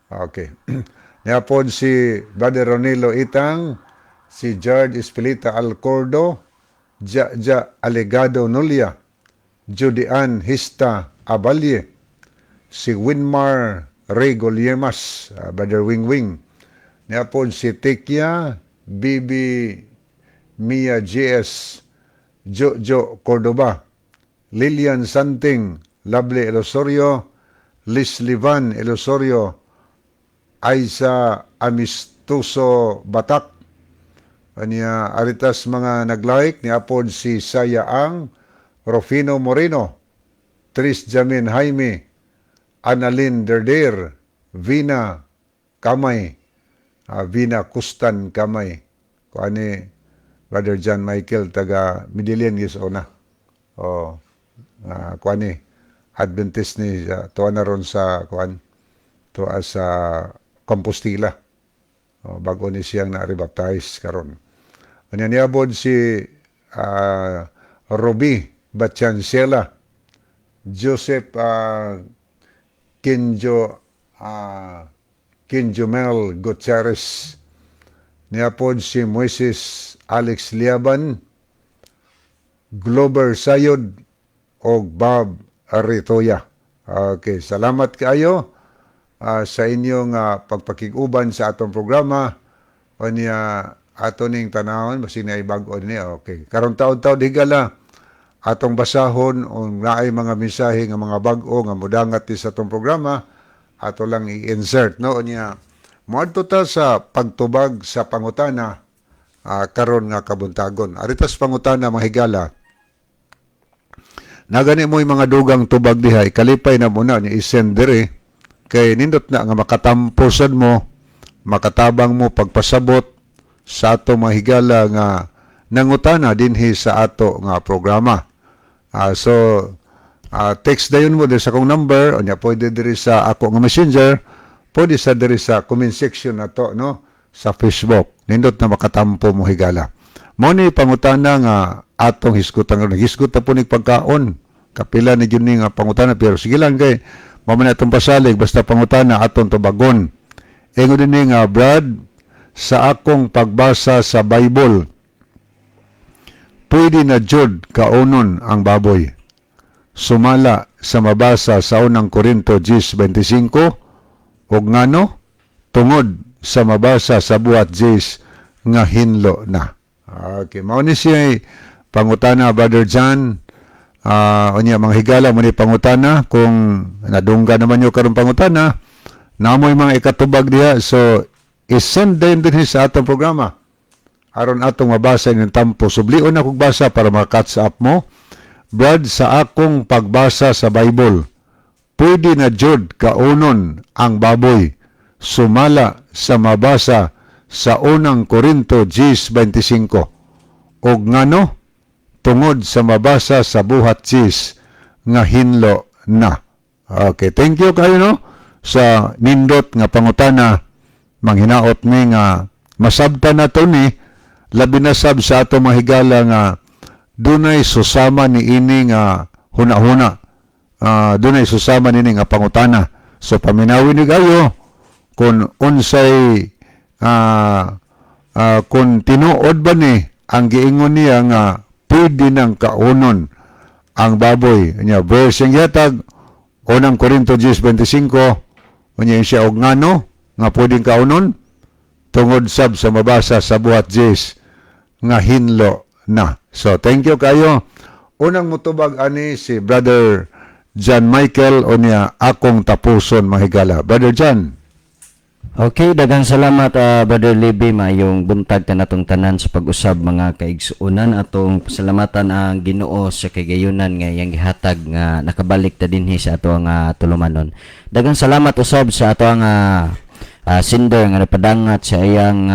Okay. Niya po si Brother Ronilo Itang, si George Espelita Alcordo, Ja Ja Alegado Nulia, Judy Ann Hista Abalye, si Winmar Ray Golyemas, Brother Wing Wing. Niya po si Tekia Bibi Mia GS, Jojo Cordoba, Lilian Santing, Lovely Elosorio, Liz Livan Elosorio, Aiza Amistoso Batak, anya aritas mga nag-like ni apod si Saya Ang, Rufino Moreno, Tris Jamin Jaime, Annalyn Derder, Vina Kamay, Vina Kustan Kamay. Kuani Brother John Michael taga Medellin is una. Oh, kuani Adventist ni tuwa na ron sa kuan, tuwa sa Compostela. Oh, bago ni siyang na-rebaptize karon. Anya niabod si Roby Batiancela, Joseph Kinjo Kinjomel Gutierrez, niapod si Moises Alex Liaban, Glover Sayod, og Bob Aritoya. Okay, salamat kaayo sa inyong pagpakig-uban sa atong programa. O niya ato ning tanawon basin na bag-o niya. Okay. Karon taon-taon higala atong basahon og naay mga mensahe nga mga bag-o nga mudangat ni sa atong programa, ato lang i-insert, no? Unya moadto ta sa pagtubag sa pangutana karon nga kabuntagon. Aritas pangutana, mga higala, nagani mo yung mga dugang tubag diha, ikalipay na mo na niya i-send dire kay nindot na nga makatampo sad mo, makatabang mo pagpasabot sa ato mga higala nga nangutana dinhi sa ato nga programa. So text dayon mo diri sa akong number, unya pwede diri sa ako nga Messenger, pwede sa diri sa comment section nato, no, sa Facebook. Nindot na makatampo mo, higala. Mo ni pangutana nga atong hisgutan karon. Hisgot na po ni pagkaon. Kapila ni jud ni nga pangutana, pero sige lang kay mao man atong pasalig, basta pangutana atong tubagon. Ingon din ni nga, "Brad, sa akong pagbasa sa Bible, pwede na jud kaunon ang baboy. Sumala sa mabasa sa Unang Korinto 10:25, ug ngano tungod sa mabasa sa Buhat 10 nga hinlo na?" Okay, mao ni siya pangutana, Brother John. Unya mga higala, mo ni pangutana. Kung nadungga naman nyo karon pangutana, namoy mga ikatubag diha, so i-send din din sa atong programa aron atong mabasa inyong tampo. Sublion na kog basa para maka-catch up mo. "Brad, sa akong pagbasa sa Bible, pwede na jud kaunon ang baboy sumala sa mabasa sa Unang Korinto 10:25. Og ngano tungod sa mabasa sa Buhat 10 nga hinlo na?" Okay, thank you kayo, no, sa nindot nga pangutana. Manghinaot mi nga masabtan na to ni, labi na sab sa ato mahigala nga dunay susama ni ini nga huna-huna. Dunay susama nini nga pangutana. So paminawin ni kayo kung unsay kung tinuod ba ni ang giingon niya nga pwede nang kaunon ang baboy. Nya verse ang gihatag, Unang Korinto 10:25. Unya siya, og ngano nga pwedeng kaunon tungod sab sa mabasa sa Buhat 10 nga hinlo na. So thank you kayo. Unang mutubag ani si Brother John Michael, unya akong tapuson, mahigala. Brother John. Okay, daghang salamat, Brother Libby. Maayong buntag kanatong tanan sa pag-usab, mga kaigsuonan. Atong pasalamatan ang Ginoo sa kagayunan nga iyang gihatag nga nakabalik ta dinhi sa ato nga tulumanon. Daghang salamat usab sa ato nga sender nga napadangat sa iyang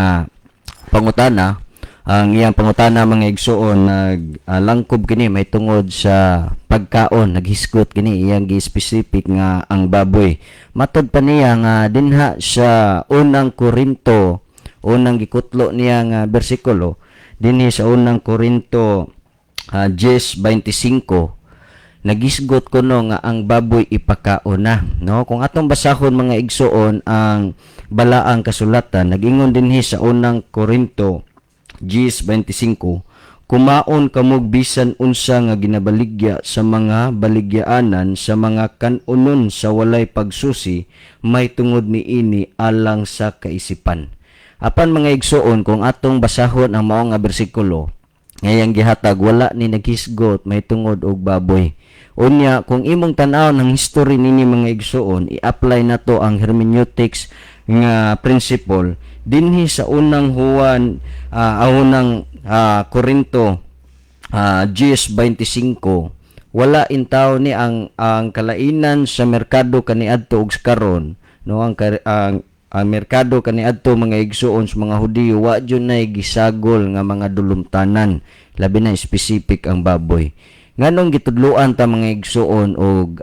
pangutana. Ang iyang pangutana, mga igsuon, nag langkob kini may tungod sa pagkaon. Naghisgot kini, iyang gi-specific nga ang baboy. Matod pa niya nga dinha sa Unang Korinto, unang gikutlo niya nga bersikulo dinhi sa Unang Korinto 10:25, nagisgot kuno nga ang baboy ipakaon na, no? Kung atong basahon, mga igsuon, ang balaang kasulatan, nagingon dinhi sa Unang Korinto 10:25, "Kumaon kamog bisan unsa nga ginabaligya sa mga baligyaanan sa mga kanunon sa walay pagsusi, may tungod niini alang sa kaisipan." Apan, mga igsuon, kung atong basahon ang mao nga bersikulo ngayang gihatag, wala ni naghisgot may tungod og baboy. Unya, kung imong tan-awon ang history nini, mga igsuon, i-apply nato ang hermeneutics nga principle dinhi sa unang Juan, ang unang Korinto 10:25, wala intaw ni ang kalainan sa merkado kaniadto ug sa karon, no? Ang merkado kaniadto, mga igsuon, sa mga Hudiyo, wa jud nay gisagol nga mga dulumtanan, labi na specific ang baboy. Nganong gitudloan ta, mga igsuon, og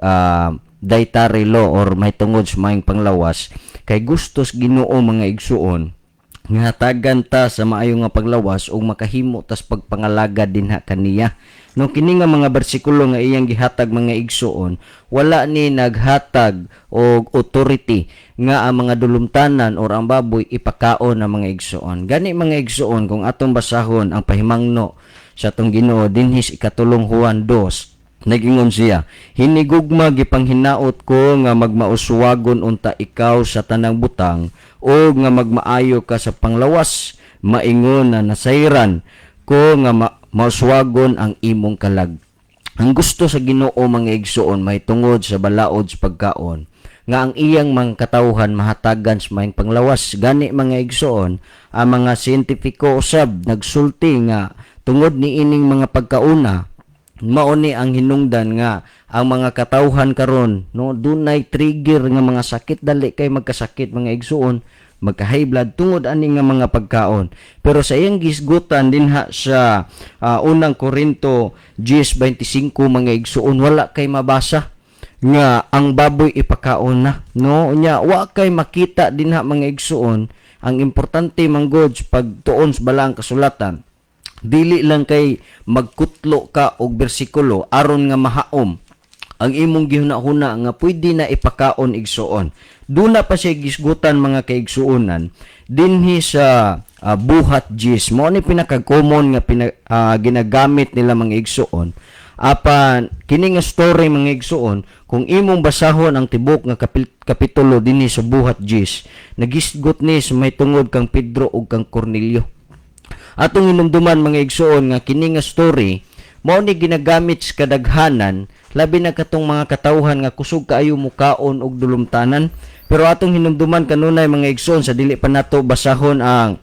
dietary law or may tungod sa maayong panglawas? Kay gustos Ginoo, mga igsuon, nga hatagan ta sa maayo nga paglawas ug makahimo tas pagpangalagad dinha kaniya, no? Kini nga mga bersikulo nga iyang gihatag, mga igsuon, wala ni naghatag og authority nga ang mga dulumtanan or ang baboy ipakaon ng mga igsuon. Gani, mga igsuon, kung atong basahon ang pahimangno sa atong Ginoo dinhi sa ikatulong Juan 2, nagingon siya, "Hinigugma, gipanghinaot ko nga magmauswagon unta ikaw sa tanang butang o nga magmaayo ka sa panglawas, maingon na nasayran ko nga mauswagon ang imong kalag." Ang gusto sa Ginoo, mga igsuon, may tungod sa balaod sa pagkaon, nga ang iyang mga katawhan mahatagan sa maayong panglawas. Gani, mga igsuon, ang mga siyentipiko usab nagsulti nga tungod ni ining mga pagkauna, mao ni ang hinungdan nga ang mga katawhan karon, no, dunay trigger nga mga sakit, dali kay magkasakit, mga igsuon, magka high blood tungod ani nga mga pagkaon. Pero sa iyang gisgutan dinha sa unang Korinto 10:25, mga igsuon, wala kay mabasa nga ang baboy ipakaon na, no? Unya wa kay makita dinha, mga igsuon. Ang importante man gud pagtuon sa balaang kasulatan, dili lang kay magkutlo ka og bersikulo aron nga mahaom ang imong gihuna-huna nga pwede na ipakaon, igsuon. Duna pa siya gisgutan, mga kaigsuonan, dinhi sa Buhat 10. Mao ni pinaka-common nga ginagamit nila, mga igsuon. Apan kini nga story, mga igsuon, kung imong basahon ang tibok nga kapitulo dinhi sa Buhat 10, nagisgot ni sa may tungod kang Pedro ug kang Cornelio. Atong hinumduman, mga igsuon, nga kini nga story mao ni ginagamit sa kadaghanan, labi na katong mga katawhan nga kusog kaayo mukaon og dulumtanan. Pero atong hinumduman kanunay, mga igsuon, sa dili pa nato basahon ang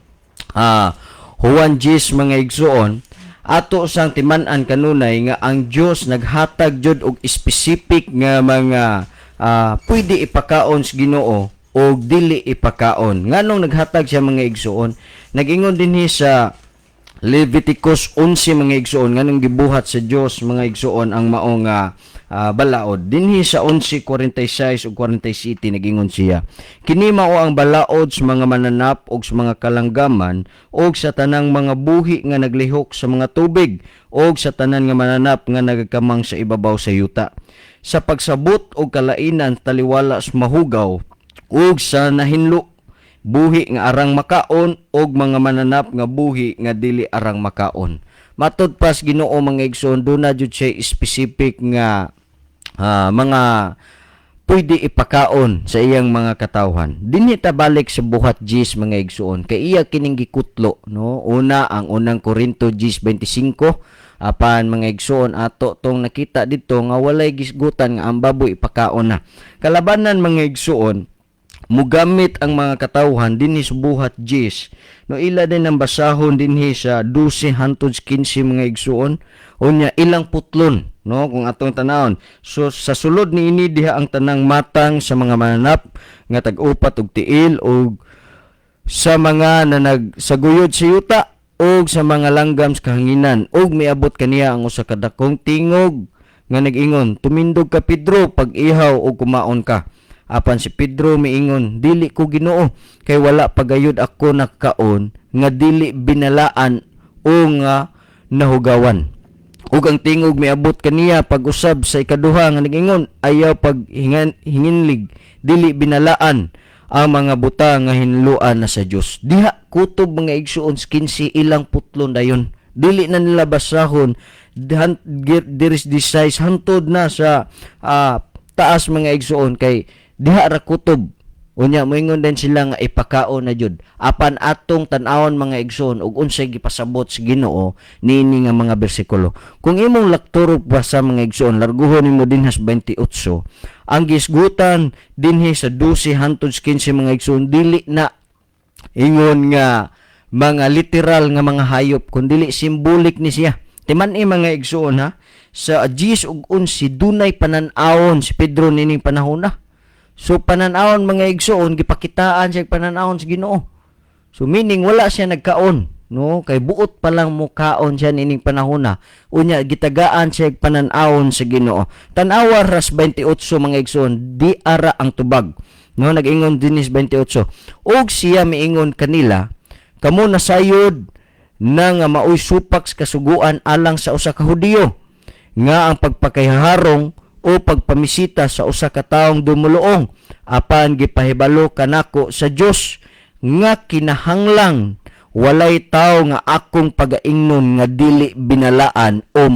Juan 10, mga igsuon, ato sang timan-an kanunay nga ang Dios naghatag jud og specific nga mga pwede ipakaon sa Ginoo o dili ipakaon. Nganong naghatag siya, mga igsuon? Nagingon dinhi sa Leviticus 11, mga igsuon, nganong gibuhat sa Dios, mga igsuon, ang mao nga balaod. Dinhi sa 11:46 ug 47, nagingon siya, "Kini mao ang balaod sa mga mananap ug sa mga kalanggaman ug sa tanang mga buhi nga naglihok sa mga tubig ug sa tanan nga mananap nga nagakamang sa ibabaw sa yuta. Sa pagsabot og kalainan taliwala sa mahugaw ug sa nahinlo, buhi nga arang makaon og mga mananap nga buhi nga dili arang makaon." Matud pas Ginoo, mga igsoon, duna jud siya specific nga mga pwede ipakaon sa iyang mga katawhan. Dinhi ta balik sa Buhat 10, mga igsuon, kay iya kining gikutlo, no? Una, ang unang Korinto 10:25. Apan, mga igsuon, ato tong nakita dito nga walay gisgutan nga ang baboy ipakaon na. Kalabanan, mga igsuon, mugamit ang mga katawhan dinhi sa Buhat 10, no? Ila din ang basahon dinhi sa 12 hantod 15, mga igsuon. Unya ilang putlon, no, kung atong tanawon. So sa sulod niini diha ang tanang matang sa mga mananap nga tag-upat og tiil og sa mga nanagsaguyod sa yuta og sa mga langgam sa kahanginan. Og miabot kaniya ang usa ka dakong tingog nga nag-ingon, "Tumindog ka, Pedro, pag-ihaw og kumaon ka." Apan si Pedro miingon, "Dili ko, Ginoo, kay wala pagayod ako nakaon nga dili binalaan o nga nahugawan." Ug ang tingog miabot kaniya pag-usab sa ikaduha nga nag-ingon, "Ayaw pag hinginlig dili binalaan ang mga buta nga hinluan na sa Dios." Diha kutob, mga igsuon, 15, ilang putlon dayon. Dili na nila basahon diris 16 hantod na sa taas, mga igsuon, kay diha ra kutob. Unya moingon din sila nga ipakaon na jud. Apan atong tan-awon, mga igsoon, ug unsay gipasabot sa Ginoo niini nga mga bersikulo. Kung imong lakturo pa sa, mga igsoon, larguhon nimo dinha sa 28. Ang gisgutan dinhi sa 12 hantod sa 15, mga igsoon, dili na ingon nga mga literal nga mga hayop kundi symbolic ni siya. Timan-i, mga igsoon, ha, sa 10 ug 11 dunay panan-awon si Pedro nining panahon na. So panan-awon, mga igsoon, gipakitaan siya panan-awon sa Ginoo. So meaning wala siya nagkaon, no? Kay buot pa lang mukaon siya nining panahon na. Unya gitagaan siya og panan-awon sa Ginoo. Tan-awa ras 28, mga igsoon, di ara ang tubag. No, nag-ingon dinhi sa 28. Og siya miingon kanila, "Kamo nasayod na nga maoy supak sa kasuguan alang sa usa ka Hudiyo nga ang pagpakayharong o pagpamisita sa usa ka taong dumuluong, apan gipahibalo kanako sa Dios nga kinahanglang walay tawo nga akong pagaingnon nga dili binalaan o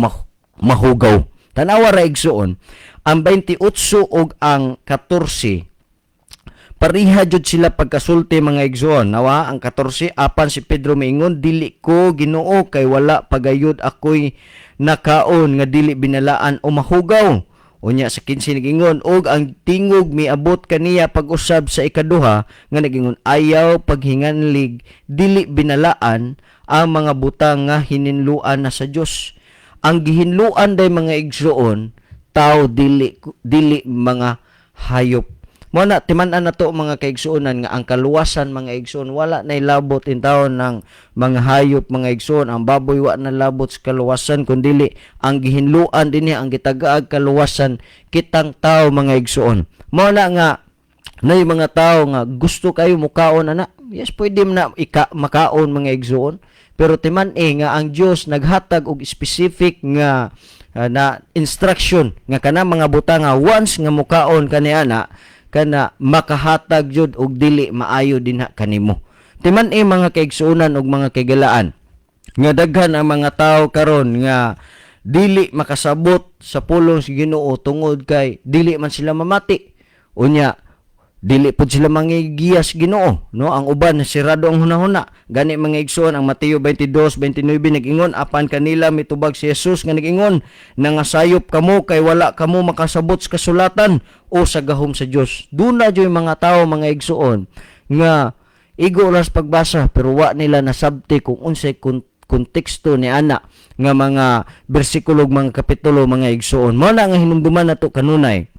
mahugaw." Tanawa ra, igsoon, ang 28 ug ang 14, pareha jud sila pagkasulti, mga igsoon. Nawa ang 14, apan si Pedro miingon, "Dili ko, Ginoo, kay wala pagayod ako'y nakaon nga dili binalaan o mahugaw." Unya sa 15 nagingon, og ang tingog miabot kaniya pag-usab sa ikaduha nga nagingon, "Ayaw paghinganlig dili binalaan ang mga butang nga hininluan na sa Dios." Ang gihinluan day, mga igsoon, tao, dili dili mga hayop. Mo na timan-an na to, mga kaigsuonan, nga ang kaluwasan, mga igsoon, wala nay labot intawon ng mga hayop, mga igsoon. Ang baboy wa na labot sa kaluwasan, kundili ang gihinluan dinhi, ang gitagaag kaluwasan, kitang tao, mga igsoon. Mo na nga nay mga tao nga gusto kayo mukaon ana. Yes, pwede man na ika makaon, mga igsoon, pero timan-i nga ang Dios naghatag og specific nga na instruction nga kana mga butang nga once nga mukaon kani ana, kana makahatag jud og dili maayo dinha kanimo. Timan-i, mga kaigsuonan ug mga kaigalaan, nga daghan ang mga tao karon nga dili makasabot sa pulong sa Ginoo tungod kay dili man sila mamati. Unya dili pud sila mangigiya sa Ginoo, no? Ang uban sirado ang hunahuna. Gani, mga igsoon, ang Mateo 22:29 nag-ingon, apan kanila mitubag si Jesus nga nag-ingon, "Nangasayop kamo kay wala kamo makasabot sa kasulatan o sa gahom sa Dios." Duna jud mga tao, mga igsoon, nga igo ras pagbasa pero wa nila nasabti kung unsay konteksto ni ana nga mga bersikulo ug mga kapitulo, mga igsoon. Mao na nga hinumduman nato kanunay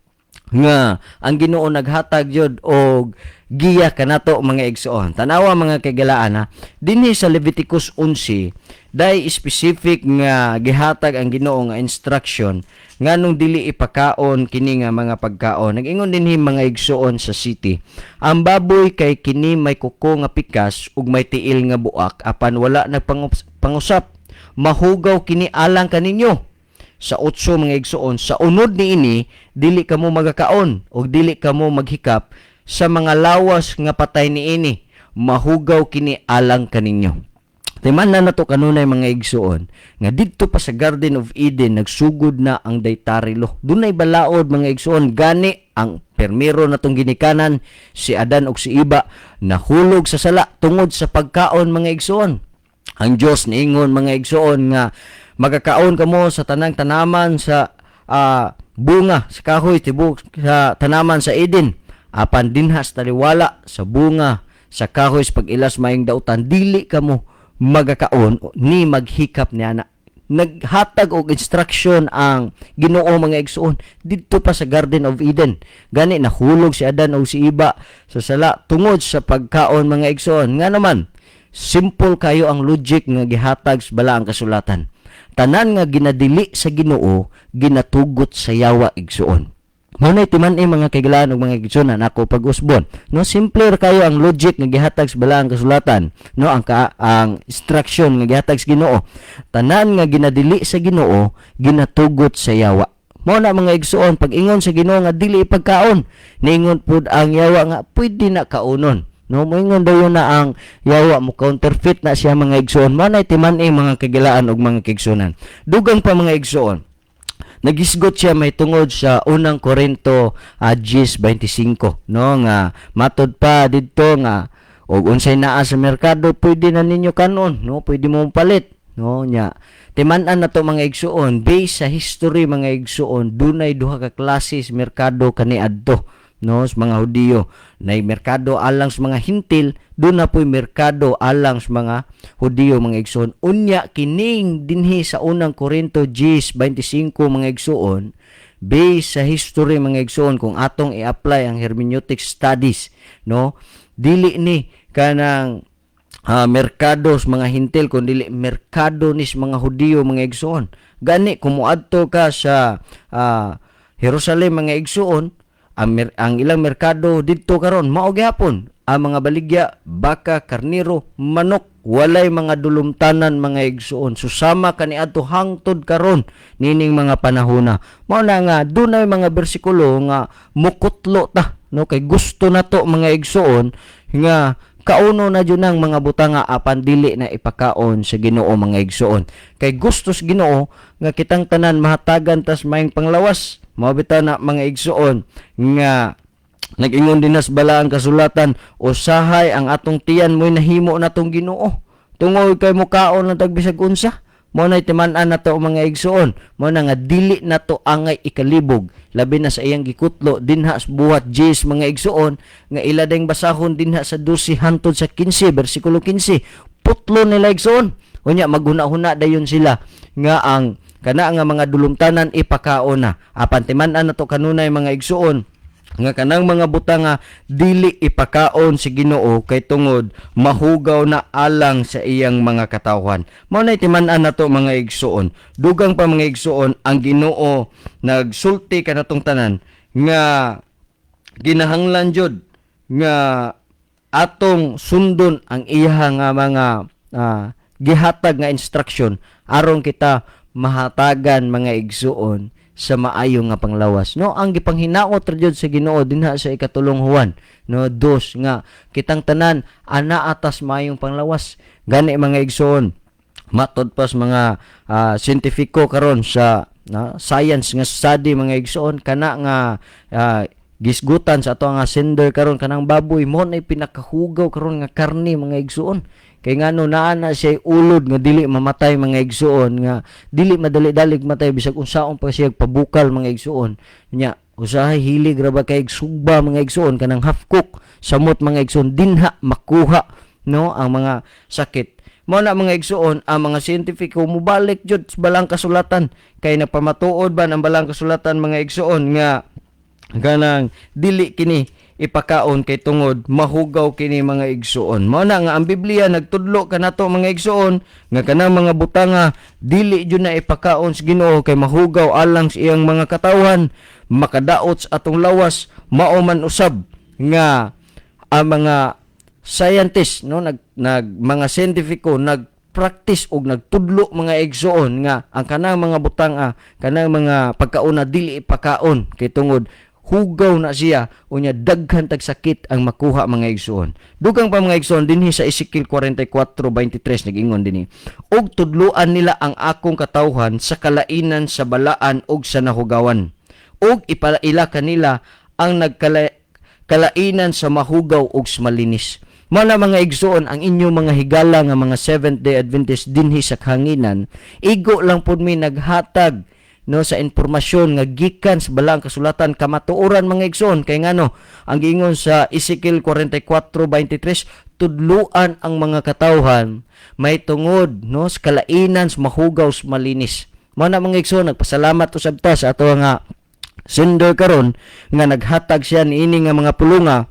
nga ang Ginoo naghatag jud og giya kanato, mga igsoon. Tanawa, mga kaigalaan, ha. Dinhi sa Leviticus 11, dai specific nga gihatag ang Ginoo nga instruction nganong dili ipakaon kini nga mga pagkaon. Nag-ingon dinhi, mga igsoon, sa 7. Ang baboy kay kini may kuko nga pikas ug may tiil nga buak apan wala nagpangusap. Mahugaw kini alang kaninyo. Sa 8, mga igsoon, sa unod niini dili kamo magakaon ug dili kamo maghikap sa mga lawas nga patay niini. Mahugaw kini alang kaninyo. Timan na nato kanunay, mga igsoon, nga didto pa sa Garden of Eden nagsugod na ang dietary law. Dunay balaod, mga igsoon, gani ang permiro natong ginikanan si Adan ug si Iba nahulog sa sala tungod sa pagkaon, mga igsoon. Ang Dios niingon, mga igsoon, nga magakaon kamo sa tanang tanaman sa bunga sa kahoy tibok sa tanaman sa Eden, apan dinha sa taliwala sa bunga sa kahoy sa pag-ilas maayong dautan dili kamo magakaon ni maghikap niana. Naghatag og instruction ang Ginoo, mga igsoon, didto pa sa Garden of Eden. Gani nahulog si Adan ug si Iba sa sala tungod sa pagkaon, mga igsoon. Nga naman simple kayo ang logic nga gihatag sa balaang kasulatan: tanan nga ginadili sa Ginoo ginatugot sa yawa, igsoon. Mao nay timan-i, mga kaigalaan ug mga igsoon, ako pag-usbon. No, simple ra kayo ang logic nga gihatag sa balaang kasulatan, no, ang instruction nga gihatag sa Ginoo. Tanan nga ginadili sa Ginoo ginatugot sa yawa. Mao na, mga igsoon, pag ingon sa Ginoo nga dili ipagkaon, niingon pud ang yawa nga pwede na kaunon. No, moingon dayon na ang yawa, mo counterfeit na siya, mga igsoon. Mao nay timan-i, mga kagilaan ug mga kaigsuonan. Dugang pa, mga igsoon. Nagisgot siya may tungod sa Unang Korinto 10:25, no, nga matod pa didto nga og unsay naa sa merkado pwede na ninyo kanon, no, pwede mo palit, no. Nya timan-an nato, mga igsuon, based sa history, mga igsuon, dunay duha ka klase sa merkado kaniadto, no, sa mga Hudiyo. Nay merkado alang sa mga Hintil, duna po'y merkado alang sa mga Hudiyo, mga igsuon. Unya kining dinhi sa Unang Korinto 10:25, mga igsuon, based sa history, mga igsuon, kung atong i-apply ang hermeneutic studies, no, dili ni kanang merkado sa mga Hintil kun dili merkado ni sa mga Hudiyo, mga igsuon. Gani kung moadto ka sa Jerusalem, mga igsuon, ang ilang merkado didto karon mao gihapon ang mga baligya, baka, karniro, manok, walay mga dulumtanan, mga igsuon. Susama kaniadto hangtod karon nining mga panahona. Mao na nga dunay mga bersikulo nga mukutlo ta, no, kay gusto nato, mga igsuon, nga kauno na jud nang mga butanga apan dili na ipakaon sa Ginoo, mga igsuon, kay gusto sa Ginoo nga kitang tanan mahatagan tas maayong panglawas. Mao bitaw na, mga igsuon, nga nag-ingon din sa Balaang Kasulatan, usahay ang atong tiyan mo'y nahimo natong Ginoo, tungod kay mukaon lang tag bisag unsa. Mao nay timan-an nato, mga igsuon. Mao na nga dili nato angay ikalibog, labi na sa iyang gikutlo dinha sa Buhat 10, mga igsuon, nga ila ding basahon dinha sa 12 hantod sa 15, bersikulo 15. Putlo nila, igsuon. Unya maghuna-huna dayon sila nga ang kana nga mga dulumtanan ipakaon na. Apan timan-an nato kanunay, mga igsuon, nga kanang mga butanga dili ipakaon si Ginoo kay tungod mahugaw na alang sa iyang mga katawhan. Mao nay timan-an nato, mga igsuon. Dugang pa, mga igsuon, ang Ginoo nagsulti kanatong tanan nga ginahanglan jud nga atong sundon ang iya nga mga gihatag nga instruction aron kita mahatagan, mga igsuon, sa maayo nga panglawas, no. Ang gipanghinaot ra jud sa Ginoo dinha sa Ikatulong Juan, no, 2, nga kitang tanan ana atas maayong panglawas. Gani, mga igsuon, matod pa sa mga siyentipiko karon sa na science nga study, mga igsuon, kana nga gisgutan sa ato nga sender karon, kanang baboy mo na pinakahugaw karon nga karne, mga igsuon, kay ngano naa na siya ulod nga dili mamatay, mga igsuon, nga dili madali-dalig matay bisag unsaon pa siya pabukal, mga igsuon. Nya usahay hilig ra ba kay sugba, mga igsuon, kanang half cook samot, mga igsuon, dinha makuha, no, ang mga sakit. Mao na, mga igsuon, ang mga siyentipiko mubalik jud sa Balang Kasulatan kay nagpamatuod ba ang Balang Kasulatan, mga igsuon, nga kanang dili kini ipakaon kay tungod mahugaw kini, mga igsuon. Mao na nga ang Biblia nagtudlo kanato, mga igsuon, nga kanang mga butanga dili jud na ipakaon sa Ginoo kay mahugaw alang sa iyang mga katawhan, makadaot sa atong lawas. Mao man usab nga ang mga scientist, no, nag, nag mga siyentipiko nag practice og nagtudlo, mga igsuon, nga ang kanang mga butang, kanang mga pagkauna dili ipakaon kay tungod hugaw na siya, unya daghan tag sakit ang makuha, mga igsuon. Dugang pa, mga igsuon, dinhi sa Ezekiel 44:23, nag-ingon dinhi, "Ug tudluan nila ang akong katawhan sa kalainan sa balaan ug sa nahugawan, ug ipaila kanila ang nagkala kalainan sa mahugaw ug sa malinis." Mao na, mga igsuon, ang inyong mga higala nga mga Seventh Day Adventist dinhi sa kahanginan, igo lang pud mi naghatag, no, sa impormasyon nga gikan sa Balaang Kasulatan, kamatuoran, mga igsoon, kay ngano ang giingon sa Ezekiel 44:23, tudluan ang mga katawhan may tungod, no, sa kalainan sa mahugaw, sa malinis. Mao na, mga igsoon, nagpasalamat usab ta sa ato nga sender karon nga naghatag siya niini nga mga pulunga,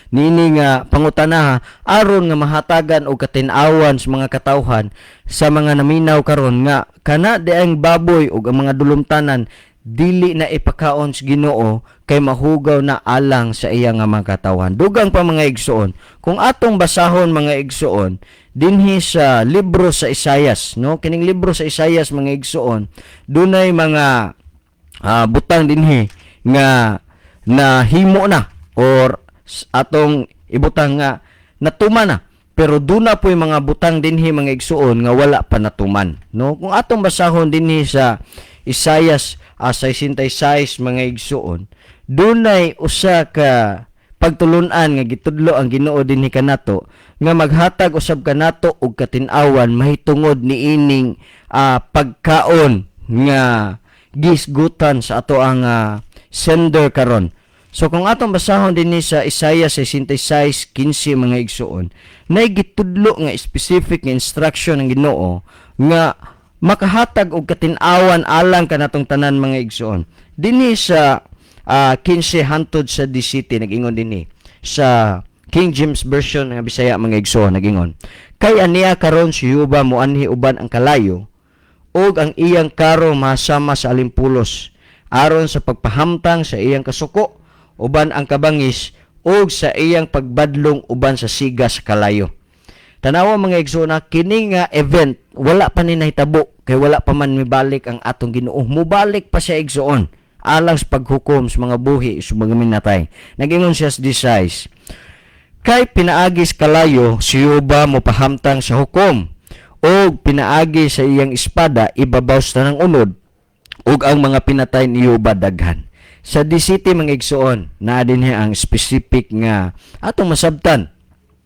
niini nga pangutanaha, aron nga mahatagan og katin-awan sa mga katawhan, sa mga naminaw karon, nga kana di ang baboy ug ang mga dulumtanan dili na ipakaon sa Ginoo kay mahugaw na alang sa iya nga mga katawhan. Dugang pa, mga igsuon, kung atong basahon, mga igsuon, dinhi sa libro sa Isayas, no, kining libro sa Isayas, mga igsuon, dunay mga butang dinhi nga nahimo na or atong ibutang nga natuman na, pero duna po'y mga butang dinhi, mga igsuon, nga wala pa natuman, no. Kung atong basahon dinhi sa Isayas 66, mga igsuon, dunay usa ka pagtulunan nga gitudlo ang Ginoo dinhi kanato nga maghatag usab kanato og katin-awan mahitungod niining pagkaon nga gisgutan sa ato ang sender karon. So kung atong basahon dinhi sa Isaiah 66:15, mga igsuon, nay gitudlo nga specific nga instruction ng Ginoo nga makahatag og katin-awan alang kanatong tanan, mga igsuon. Dinhi sa 15 hantod sa 17, nag-ingon dinhi sa King James Version nga Bisaya, mga igsuon, nag-ingon: "Kay ania karon si Jehova moanhi uban ang kalayo ug ang iyang karo masama sa alimpulos aron sa pagpahamtang sa iyang kasuko uban ang kabangis ug sa iyang pagbadlong uban sa siga sa kalayo." Tanawa, mga igsoon, kini nga event wala pa ni nahitabo kay wala pa man mibalik ang atong Ginoo. Mubalik pa siya, igsoon, alang sa paghukom sa mga buhi sa mga minatay. Nagingon siya sa 16: "Kay pinaagi sa kalayo si Jehova mopahamtang sa hukom ug pinaagi sa iyang espada ibabaw sa tanang unod ug ang mga pinatay ni Jehova daghan." Sa 17, mga igsoon, naa dinhi ang specific nga atong masabtan,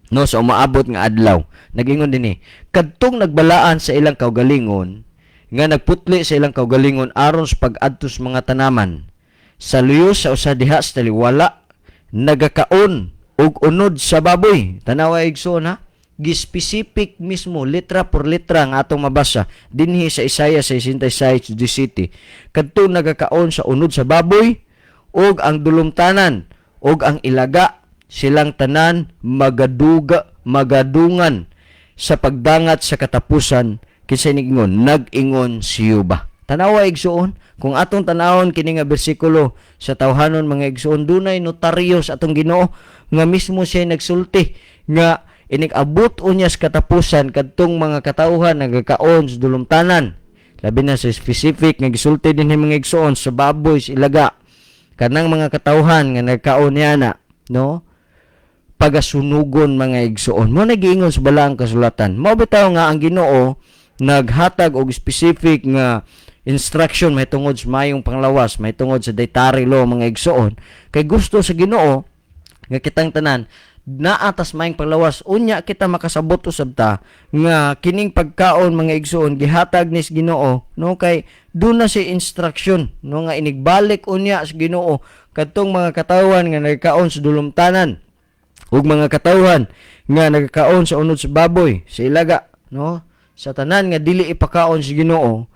no, sa umaabot nga adlaw. Nagingon dinhi: "Kadtong nagbalaan sa ilang kaugalingon nga nagputli sa ilang kaugalingon aron sa pag-adto sa mga tanaman sa luyo sa usa diha sa taliwala, nagakaon og unod sa baboy." Tanawa, igsoon, ha, gi-specific mismo, letra por letra nga atong mabasa dinhi sa Isaiah 66:17: "Kadtong nagakaon sa unod sa baboy ug ang dulumtanan ug ang ilaga, silang tanan magaduga magadungan sa pagdangat sa katapusan. Kinsay nag-ingon? Nag-ingon si Jehova." Tanawa, igsuon, kung atong tanawon kini nga bersikulo sa tawhanon, mga igsuon, dunay notaryo sa atong Ginoo nga mismo siya nagsulti nga inig-abot unya sa katapusan, kadtong mga katawhan nagakaon sa dulumtanan, labi na sa specific nga gisulti dinhi, mga igsuon, sa baboy, sa ilaga, kanang mga katawhan nga nagkaon niya na, no, pagasunugon, mga igsuon. Mo nagiingon sa balaang kasulatan. Mao bitaw nga ang Ginoo naghatag og specific nga instruction mahitungod sa mayong panglawas, mahitungod sa dietary law, mga igsuon, kay gusto sa Ginoo nga kitang tanan naa tas mayong panglawas. Unya kita makasabot usab ta nga kining pagkaon, mga igsuon, gihatag ni sa Ginoo, no, kay duna si instruction, no, nga inigbalik unya sa Ginoo, kadtong mga katawan nga nagkaon sa dulumtanan ug mga katawhan nga nagkaon sa unod sa baboy, sa ilaga, no, sa tanan nga dili ipakaon sa Ginoo,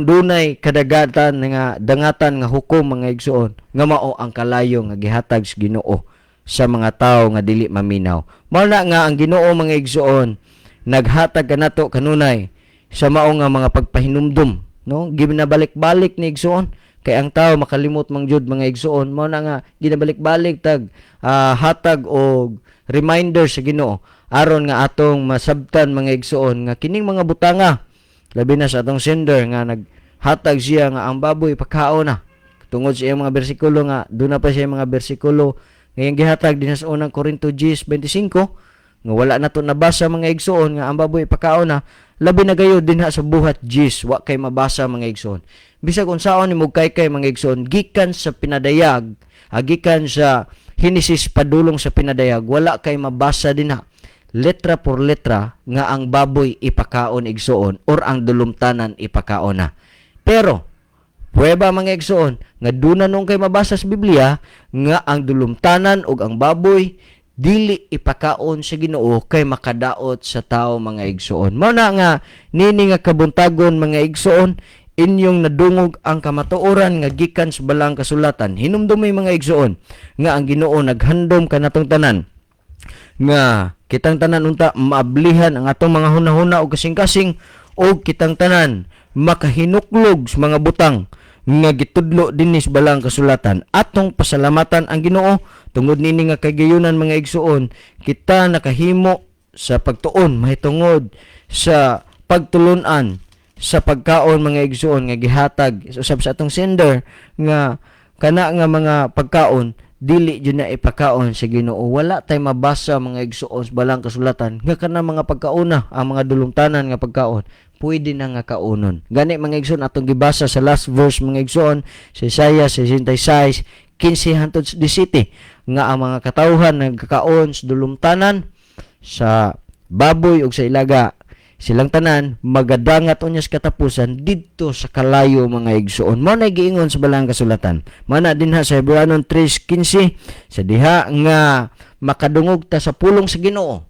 dunay kadagatan nga dangatan nga hukom, mga igsuon, nga mao ang kalayo nga gihatag sa Ginoo sa mga tawo nga dili maminaw. Mao na nga ang Ginoo, mga igsuon, naghatag kanato kanunay sa mao nga mga pagpahinumdum, no, ginabalik-balik ni igsuon kay ang tao makalimot mang jud, mga igsuon. Mao na nga ginabalik-balik tag hatag og reminder sa Ginoo aron nga atong masabtan, mga igsuon, nga kining mga butanga, labi na sa atong sender nga naghatag siya nga ang baboy pagkaon na tungod sa iyang mga bersikulo, nga duna pa siya mga bersikulo ngayong gihatag din sa Unang Korinto 10:25 nga wala na to nabasa, mga igsuon, nga ang baboy pakaon na. Labi na gayud dinha sa Buhat 10, wa kay mabasa, mga igsuon. Bisag unsaon nimo kay mga igsuon, gikan sa Pinadayag, gikan sa Henesis padulong sa Pinadayag, wala kay mabasa dinha letra por letra nga ang baboy ipakaon, igsuon, or ang dulumtanan ipakaon na. Pero pruweba, mga igsuon, nga duna nung kay mabasa sa Biblia nga ang dulumtanan ug ang baboy dili ipakaon sa Ginoo kay makadaot sa tao, mga igsuon. Mao na nga nini nga kabuntagon, mga igsuon, inyong nadungog ang kamatuoran nga gikan sa balaang kasulatan. Hinumdumi, mga igsuon, nga ang Ginoo naghandom kanatong tanan nga kitang tanan unta maablihan ang atong mga hunahuna og kasing-kasing og kitang tanan makahinuklog sa mga butang nga gitudlo dinhi sa balaang kasulatan. Atong pasalamatan ang Ginoo tungod nini nga kagayunan, mga igsuon, kita nakahimo sa pagtuon mahitungod sa pagtulunan sa pagkaon, mga igsuon, nga gihatag usab sa atong sender nga kana nga mga pagkaon dili jud na ipakaon sa Ginoo. Wala tay mabasa, mga igsuon, sa balaang kasulatan nga kana mga pagkauna, ang mga dulumtanan nga pagkaon. pwede na nga kaunon. Gani, mga igsoon, atong gibasa sa last verse, mga igsoon, sa Isaiah 66:15 hangtod 17, nga ang mga katawhan nagkakaon sa dulumtanan sa baboy ug sa ilaga, silang tanan magadangat unya sa katapusan didto sa kalayo, mga igsoon. Mao na giingon sa Balaang Kasulatan. Mao na dinha sa Hebreanon 3:15, sa diha nga makadungog ta sa pulong sa Ginoo,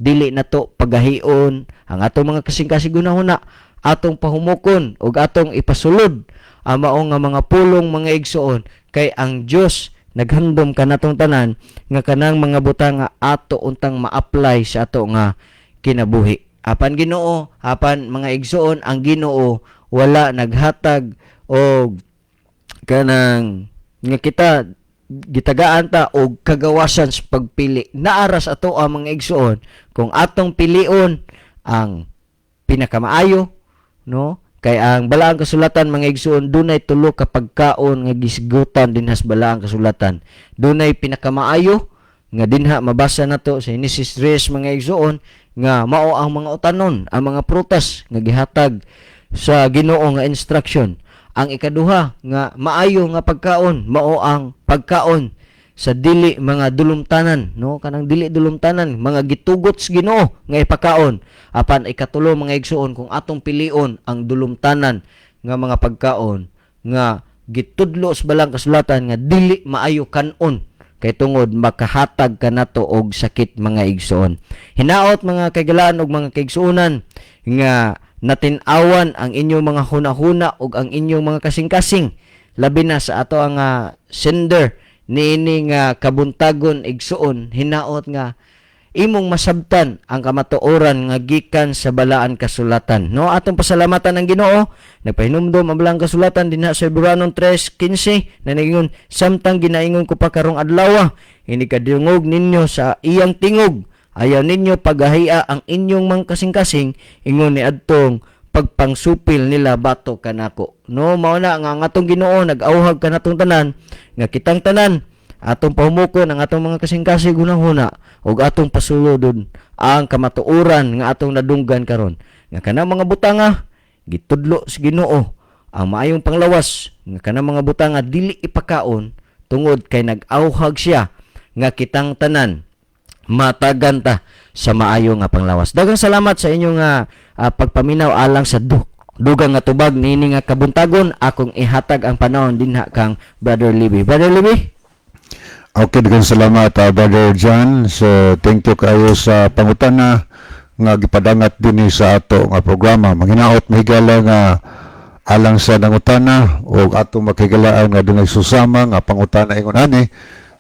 dili na to pagahion ang atong mga kasing-kasing hunahuna, atong pahumukon ug atong ipasulod ang mao nga mga pulong, mga igsoon, kay ang Dios naghandom kanatong tanan nga kanang mga butang nga ato untang ma-apply sa ato nga kinabuhi. Apan Ginoo, apan mga igsoon, ang Ginoo wala naghatag og kanang nga kita gitagaan ta og kagawasan sa pagpili. Naa ra sa ato ang mga igsoon kung atong pilion ang pinakamaayo, no? Kay ang Balaang Kasulatan, mga igsoon, dunay tulo ka pagkaon nga gisgutan dinha sa Balaang Kasulatan. Dunay pinakamaayo nga dinha mabasa nato sa Genesis 3, mga igsoon, nga mao ang mga utanon, ang mga prutas nga gihatag sa Ginoo nga instruction. Ang ikaduha nga maayo nga pagkaon mao ang pagkaon sa dili mga dulumtanan, no, kanang dili dulumtanan, mga gitugot sa Ginoo nga ipakaon. Apan ikatulo, mga igsoon, kung atong pilion ang dulumtanan nga mga pagkaon nga gitudlo sa Balaang Kasulatan nga dili maayo kanon kay tungod makahatag kanato og sakit, mga igsoon. Hinaot, mga kaigalaan og mga kaigsuonan, nga natin-awan ang inyong mga hunahuna ug ang inyong mga kasing-kasing, labi na sa ato ang sender niini nga kabuntagon, igsuon. Hinaot nga imong masabtan ang kamatuoran nga gikan sa Balaan Kasulatan, no? Atong pasalamatan ang Ginoo, nagpahinumdom ang Balaang Kasulatan dinha sa Hebreanon 3:15 na nagingon, "Samtang ginaingon ko pa karong adlaw, inig kadungog ninyo sa iyang tingog, ayaw ninyo pagahia ang inyong mga kasing-kasing ingon ni adtong pagpangsupil nila batok kanako," no? Mao na nga ang atong Ginoo nag-awhag kanatong tanan nga kitang tanan atong pahumukon ang atong mga kasing-kasing hunahuna ug atong pasulodon ang kamatuoran nga atong nadunggan karon, nga kanang mga butanga gitudlo sa Ginoo ang maayong panglawas, nga kanang mga butanga dili ipakaon tungod kay nag-awhag siya nga kitang tanan matagan ta sa maayo nga panglawas. Daghang salamat sa inyong pagpaminaw alang sa dugang nga tubag niini nga kabuntagon. Akong ihatag ang panahon dinha kang Brother Libby. Brother Libby? Okay, daghang salamat, Brother John. So, thank you kayo sa pangutana nga gipadangat dinhi sa ato nga programa. Manghinaot, mahigala, nga alang sa nangutana o atong makigalaan nga dunay susama nga pangutana ingon ani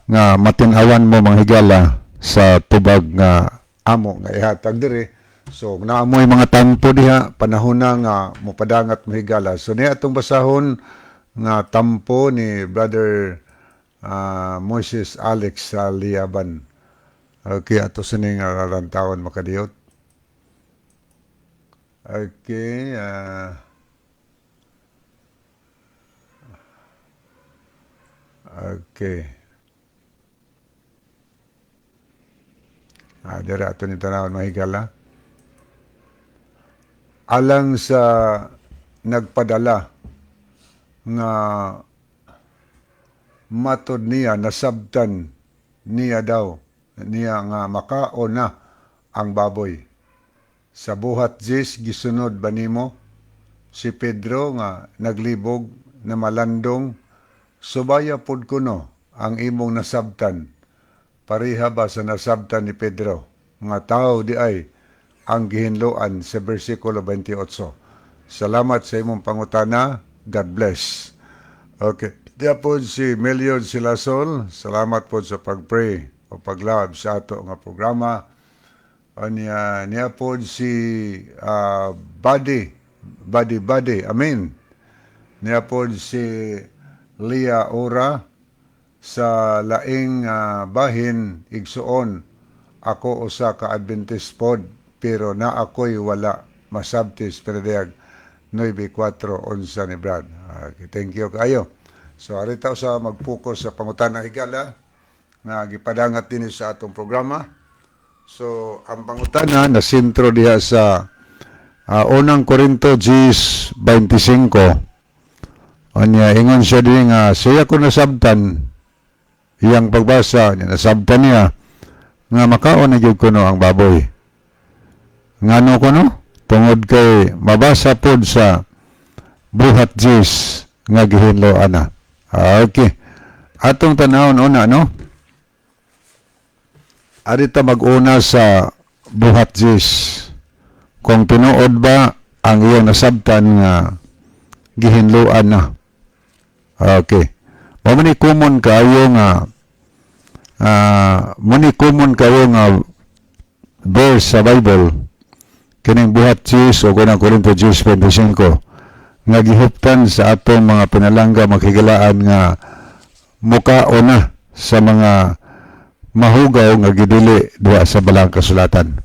nga matin-awan mo, mga higala, sa tubag nga amo nga ihatag diri. So naamoy mga tampo diha, panahon na nga mopadangat, mahigala. So niya atong basahon nga tampo ni Brother Moises Alex sa Liaban. Okay, ato sining lantawon, makadiyot. Okay, okay. Dira ato ni tanawon, mahigala. Alang sa nagpadala nga matod niya nasabtan niya daw niya nga makaon na ang baboy. Sa Buhat 10, gisunod ba nimo si Pedro nga naglibog na malandong? Subaya pod kuno ang imong nasabtan. Pareha ba sa nasabtan ni Pedro nga tao di ay ang gihinloan sa versikulo 28? Salamat sa imong pangutana. God bless. Okay. Diya po si Melion Silasol. Salamat po sa pag-pray o pag-love sa ato nga programa. Niya, niya po si Buddy, Buddy, Buddy, amen. Niya po si Lia Ora sa laing bahin, igsuon, ako usa ka Adventist pod pero na ako'y wala masabtis pero 9:4 11 ni Brad. Okay, thank you kayo. So arita sa mag-focus sa pangutana, higala, nga gipadangat din sa atong programa. So ang pangutana na sentro diha sa Unang Korinto 10:25. Anya, ingon siya din nga siya ko nasabtan iyang pagbasa niya, nasabtan niya nga makaon na gyud kuno ang baboy. Ngano kuno? Tungod kay mabasa pod sa Buhat 10 nga gihinlo ana. Ah, okay. Atong tanawon una, no? Arita mag-una sa Buhat 10. Kung tinuod ba ang iyang nasabtan nga gihinloan na. Okay. Mao ni common kayo nga mao ni common kayo nga verse sa Bible, kining Buhat 10 o Unang Korinto 10:25, nga gihuptan sa atong mga pinalangga, makigalaan, nga mukaon na sa mga mahugaw nga gidili diha sa Balaang Kasulatan.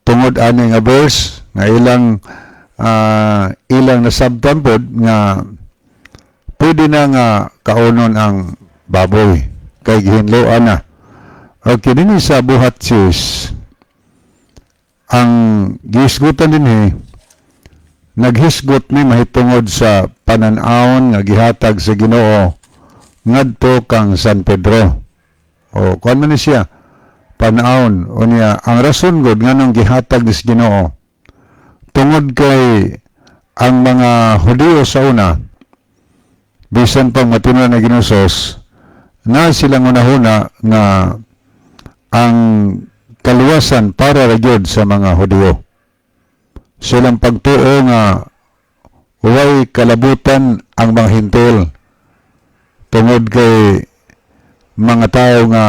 Tungod ani nga verse nga ilang nasabtan pod nga pwede na nga kaonon ang baboy kay gihinloan na. Okay, dinhi sa Buhat 6, ang gihisgutan dinhi, naghisgot ni mahitungod sa panan-awon nga gihatag sa Ginoo ngadto kang San Pedro. O kuan man ni siya panawon. Unya ang rason gud nganong gihatag ni sa Ginoo, tungod kay ang mga Hudiyo sa una, bisan pang matinuod na Ginoo na silang unahuna nga ang kaluwasan para ra gyud sa mga Hudiyo. Silang pagtuo nga way kalabutan ang mga Hentil tungod kay mga tao nga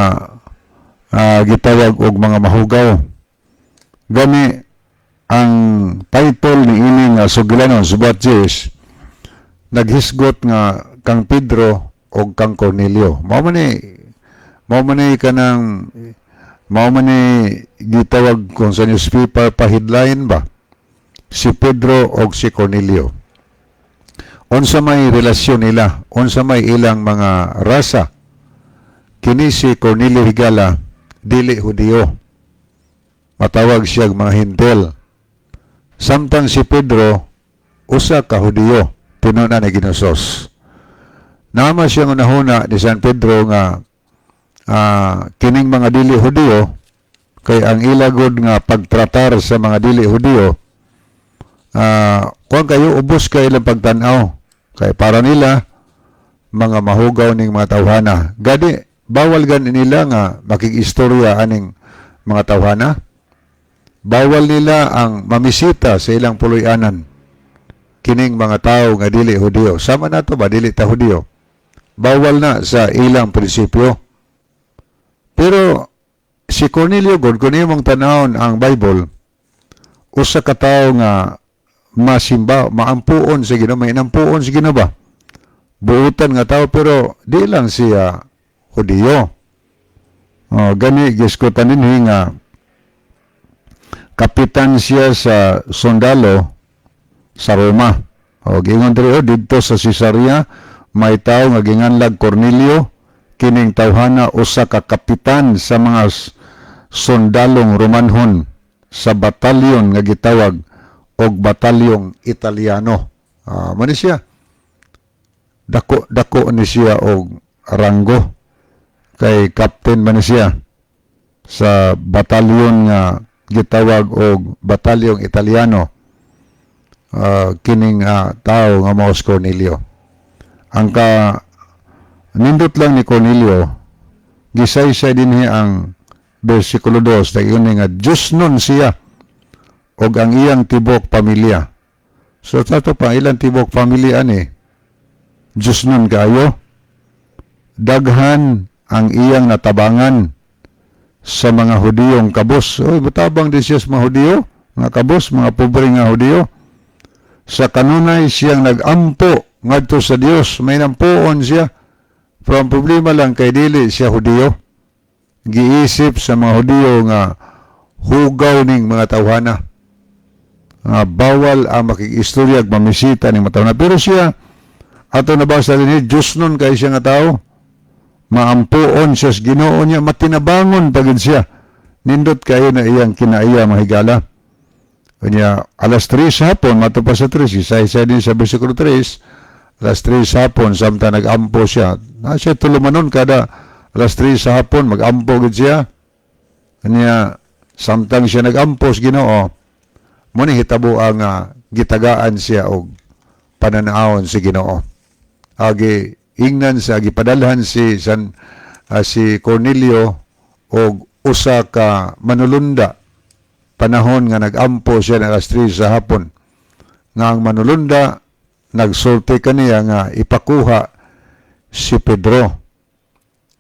gitawag og mga mahugaw. Gani ang title ni ini nga sugilanon sa Buhat 10, naghisgot nga kang Pedro og kang Cornelio. Mao man ni kanang mao man ni gitawag kung sa newspaper pa headline ba, si Pedro og si Cornelio. Unsa may relasyon nila? Unsa may ilang mga rasa? Kini si Cornelio, higala, dili Hudiyo. Matawag siya mga Hentil. Samtang si Pedro usa ka Hudiyo, tinuod ni Ginoo Jesus. Nama siyang unahuna ni San Pedro nga kining mga dili Hudiyo, kay ang ilagod nga pagtratar sa mga dili Hudiyo, kuan kayo, ubos kay ilang pagtan-aw kay para nila mga mahugaw ning mga tawhana. Gani bawal gani nila nga makig-istorya aning mga tawhana. Bawal nila ang mamisita sa ilang puloy-anan kining mga tao nga dili Hudiyo. Sama nato ba, dili ta Hudiyo, bawal na sa ilang prinsipyo. Pero si Cornelio gud, kung imong tanawon ang Bible, usa ka tawo nga masimba, maampuon sa Ginoo, may inampuon sa Ginoo ba? Buutan nga tao, pero di lang siya Hudiyo. Oh, gani giskutan dinhi nga kapitan siya sa sundalo sa Roma. O giingon diri, oh, didto sa Cesarea may tawo nga ginganlag Cornelio. Kining tawhana usa ka kapitan sa mga sundalong Romanhon sa batalyon nga gitawag og Batalyong Italiano. Ah, man ni siya. Dako dako ni siya og ranggo kay captain man ni siya sa batalyon nga gitawag og Batalyong Italiano. Kining tao nga mao si Cornelio. Ang ka nindot lang ni Cornelio, gisaysay dinhi ang versikulo 2, nag nga Diyos nun siya og ang iyang tibok pamilya. So tato pa ilang tibok pamilya ani Diyos nun kayo. Daghan ang iyang natabangan sa mga Hudiyong kabos. Oy, mutabang di siya sa mga Hudiyo, mga kabos, mga pobre nga Hudiyo. Sa kanunay siyang nagampo ngadto sa Dios, may nampuon siya. Pero ang problema lang kay dili siya Hudiyo. Giisip sa mga Hudiyo nga hugaw ning mga tawhana. Nga bawal ang makikistorya ag mamisita ning mga tawhana. Pero siya, ato nabasa din, Diyos nun kay siya nga tao. Maampuon siya sa Ginoo niya, matinabangon pagid siya. Nindot kayo na iyang kinaiya, mahigala. Kanya, alas 3 sa hapon, mato pa sa 3, isa-isa din sa versikulo 3, alas 3 sa hapon, samtang nag-ampo siya. Na siya tulumanon kada alas 3 sa hapon, mag-ampo gid siya. Kanya, samtang siya nag-ampo sa Ginoo, mo ni hitabo ang gitagaan siya og pananawon si Ginoo. Agi ingnan sa gipadalhan si San si Cornelio og usa ka manulunda panahon nga nag-ampo siya ng alas 3 sa hapon, nga ang manulunda nagsulti kaniya nga ipakuha si Pedro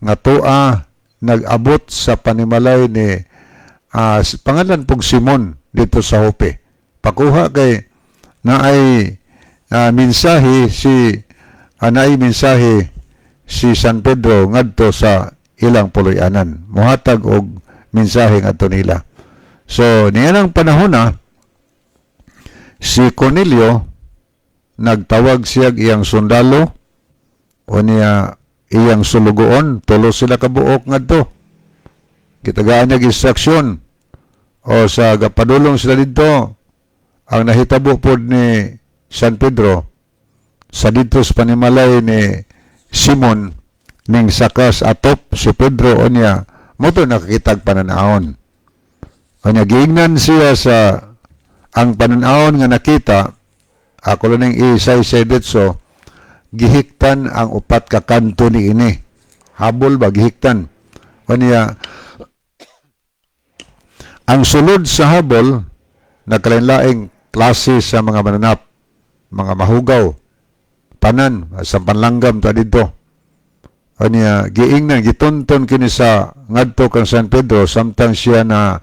nga tua nag-abot sa panimalay ni pangalan pog Simon dito sa Joppe. Pakuha kay naay mensahe si naay mensahe si San Pedro ngadto sa ilang puloy-anan. Muhatag og mensahe ngadto nila. So, niyanang panahon na, si Cornelio nagtawag siya iyang sundalo o niya iyang sulugoon, tulo sila kabuok ngadto. Gitagaan niya instruksyon o sa gapadulong sila didto, ang nahitabo pod ni San Pedro sa didto sa panimalay ni Simon, ning sakas atop si Pedro o niya mo to nakakitag pananahon. O niya giingnan siya sa ang pananahon nga nakita, ako lang ning isay-say ditso, gihiktan ang upat ka kanto ni ini. Habol ba, gihiktan. O niya, ang sulod sa habol, nagkalain-laing klase sa mga mananap, mga mahugaw, tanan, sa panlanggam ta dito. O niya, giingnan, gitunton kini sa ngadto kang San Pedro, samtang siya na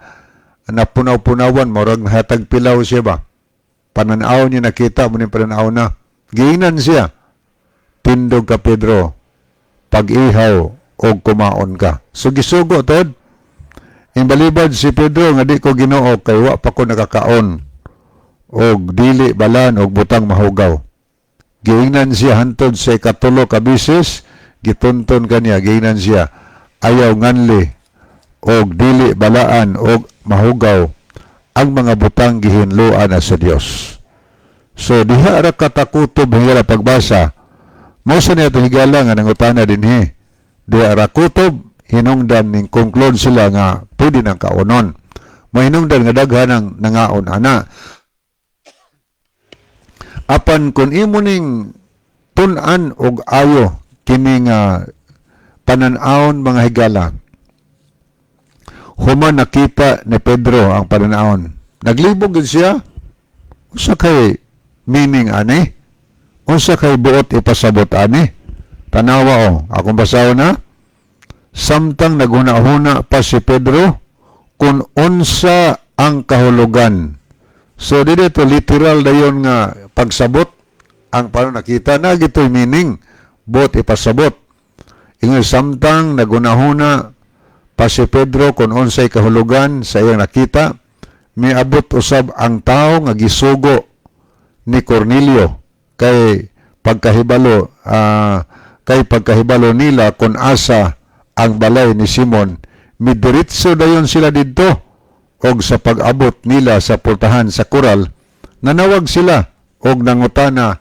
napunaw-punawan, murag hatag pilaw siya ba? Pananaw niya nakita, mo ni pananaw na. Giingnan siya, "Tindog ka, Pedro, pag-ihaw o kumaon ka." So gisugo tod, imbalibad si Pedro nga, "Di ko, Ginoo, kay wa pa ko nakakaon og dili balan og butang mahugaw." Giingnan siya hantod sa ikatulo ka bisis, gitunton kaniya, giingnan siya, "Ayaw nganli og dili balaan og mahugaw ang mga butang gihinloan na sa Dios." So diha ra katakutob, higala, pagbasa. Mo sa niya higala nga nangutana dinhi. Diha ra kutob hinungdan ning conclude sila nga pwede nang kaonon. Mahinungdan nga daghan ang nangaon ana. Apan kung imo ning tun-an og ayo kini nga panan-awon, mga higala, human nakita ni Pedro ang pananawon, naglibog gid siya. Unsa kay meaning ani? Unsa kay buot ipasabot ani? Tanawa o, akong basahon na. Samtang naghuna-huna pa si Pedro kung unsa ang kahulugan. So dito literal dayon nga pagsabot ang paano nakita na gito'y meaning buot ipasabot. Ingon, samtang naghuna-huna pa si Pedro kung unsay kahulugan sa iyang nakita, miabot usab ang tao nga gisugo ni Cornelio kay pagkahibalo nila kung asa ang balay ni Simon, midiretso dayon sila didto, og sa pag-abot nila sa pultahan sa koral, nanawag sila og nangutana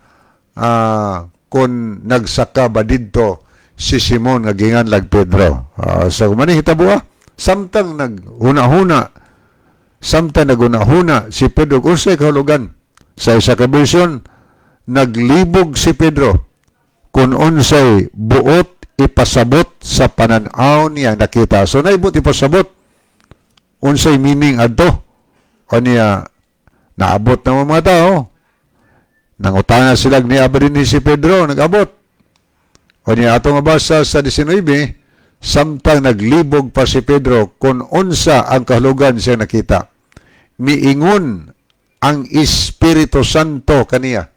kung nagsaka ba didto si Simon nga ginganlag Pedro. So mani hitabo samtang naghuna-huna si Pedro kung unsay kahulugan. Sa isa ka version, naglibog si Pedro kung unsay buot ipasabot sa panan-aw niya nakita. So naibot ipasabot unsay meaning adto. O niya naabot na mga tao. Nangutana sila ni din ni si Pedro, nag-abot. O niya atong mabasa sa 19, samtang naglibog pa si Pedro kung unsa ang kahulugan siya nakita, miingon ang Espiritu Santo kaniya.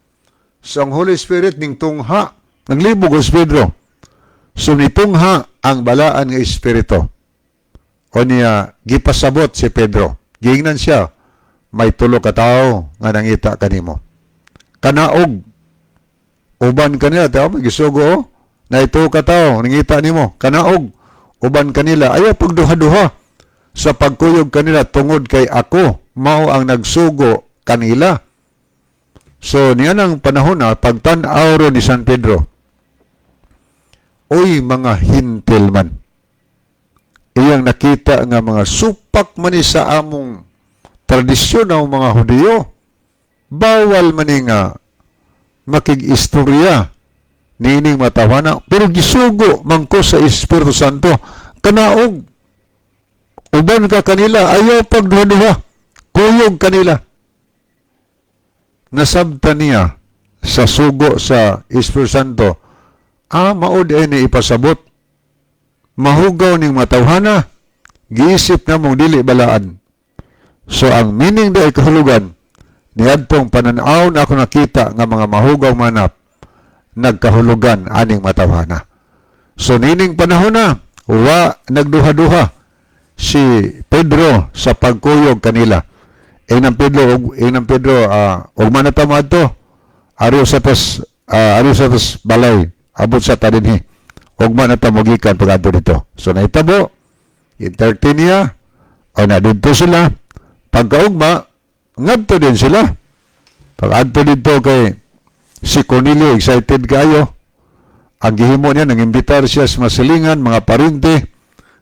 So ang Holy Spirit ning tungha, naglibog si Pedro. So nitungha ang balaan nga Espiritu. O niya, gipasabot si Pedro. Giingnan siya, "May tulo ka tawo nga nangita kanimo. Kanaog, uban kanila," tao, magisugo, oh, na ito ka tao, nangita nimo, "Kanaog, uban kanila, ayaw pagduha-duha sa pagkuyog kanila tungod kay ako, mao ang nagsugo." kanila. So niya nang panahon na pagtan-aw ro ni San Pedro, "Uy, mga hintilman," iyang nakita nga mga supak man ni sa among tradisyon ng mga Hudiyo, bawal man ni nga makig-istorya niining matawhana, pero gisugo man ko sa Espiritu Santo, kanaog uban ka kanila, ayaw pagduha-duha, kuyog kanila. Nasabta niya sa sugo sa Espiritu Santo, mao diay ni ipasabot, mahugaw ning matawhana, giisip na mong dili balaan. So ang meaning diay, kahulugan niadtong pananaw na ako nakita nga mga mahugaw manap, nagkahulugan aning matawhana. So nining panahon na, wa nagduha-duha si Pedro sa pagkuyog kanila. Inang Pedro, ugma na ta moadto. Ari sa tas balay, abot sa ta dinhi. Ugma na ta mogikan pag-adto dito. So nahitabo, entertain niya, o na dito sila. Pagkaugma, ngadto din sila. Pag-adto dito kay si Cornelio, excited kayo. Ang gihimo niya, nangimbitar siya sa masilingan, mga parente.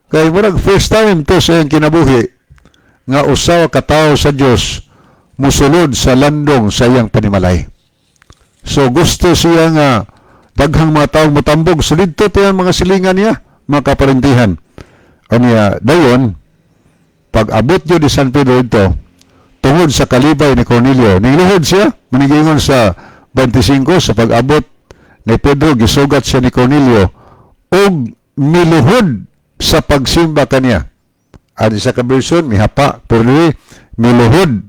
Kay murag first time to sa iyang kinabuhi nga usa ka tawo sa Dios musulod sa landong sa iyang panimalay. So gusto siya nga daghang mga tao mutambog. So didto ang mga silingan niya, mga kaparintihan. Anya, dayon, pag abot yun ni San Pedro dito, tungod sa kalibay ni Cornelio, niluhod siya, manigingon sa 25, sa pag-abot ni Pedro, gisugat siya ni Cornelio, og miluhod sa pagsimba kaniya. Ani sa ka version, mihapa, pero dili, miluhod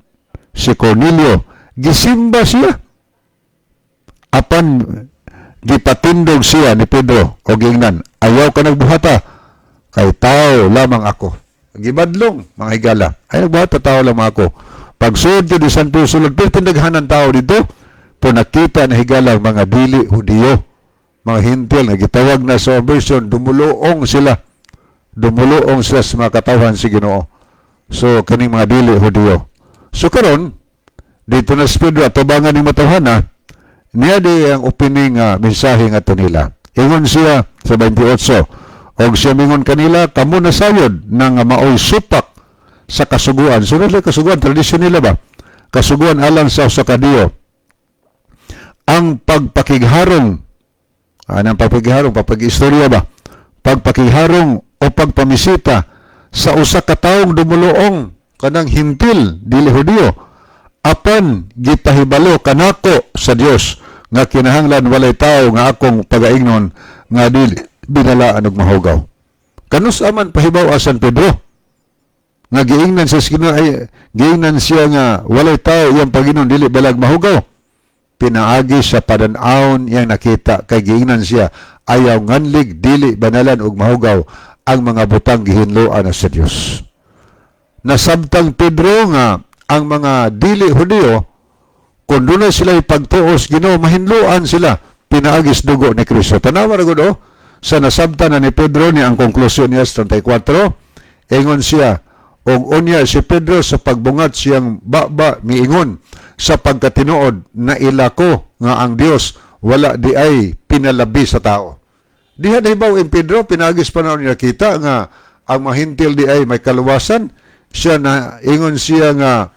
si Cornelio, gisimba siya. Apan gipatindog siya ni Pedro og giingnan, "Ayaw ka nagbuhata, kay tao lamang ako." Gibadlong, mga higala. "Ay nagbuhata, tao lamang ako." Pagsulod yun ni San Pedro sulod, pero tindaghanan tao dito, po nakita na, higala, mga dili Hudiyo, mga Hintil, nga gitawag na sa version, dumuluong sila. Dumuluong sila sa mga katawhan si Ginoo. So, kaning mga dili Hudiyo. So, karon dito na si Pedro, atubangan ni matawhana, niya di ang opening mensahe nga nila. Ingon siya sa 28, og siya mingon kanila, "Kamo na sayod na nga maoy supak sa kasuguan." So, nasa kasuguan, tradisyon nila ba? Kasuguan alang sa usa ka Diyo. Ang pagpakigharong, anong pagpakigharong, pagpag-istorya ba? Pagpakigharong o pagpamisita sa usa ka taong dumuluong, kanang Hintil, dili Hudiyo, apan gipahibalo kanako sa Dios nga kinahanglan walay tao nga akong pagaingnon nga dili binalaan og mahugaw. Kanus-a man pahibaw San Pedro nga giingnan sa Ginoo, ay giingnan siya nga walay tao iyang Panginoon dili balag mahugaw? Pinaagi sa padan-awon iyang nakita, kay giingnan siya, ayaw nganlig dili banalan og mahugaw ang mga butang gihinloan na sa Dios. Nasabtang Pedro nga ang mga dili Hudiyo, kung doon sila ipagtuos Ginoo, mahinloan sila pinaagis dugo ni Kristo. Tanawa ra gud oh, sa nasabtan na ni Pedro ni ang konklusyon niya sa 34, ingon siya, "Og unya si Pedro sa pagbungat siyang baba miingon, sa pagkatinuod naila ko nga ang Dios wala di ay pinalabi sa tao." Diha nahibaw in Pedro, pinagis pa na niya kita nga ang mahintil di ay may kaluwasan. Siya na ingon siya nga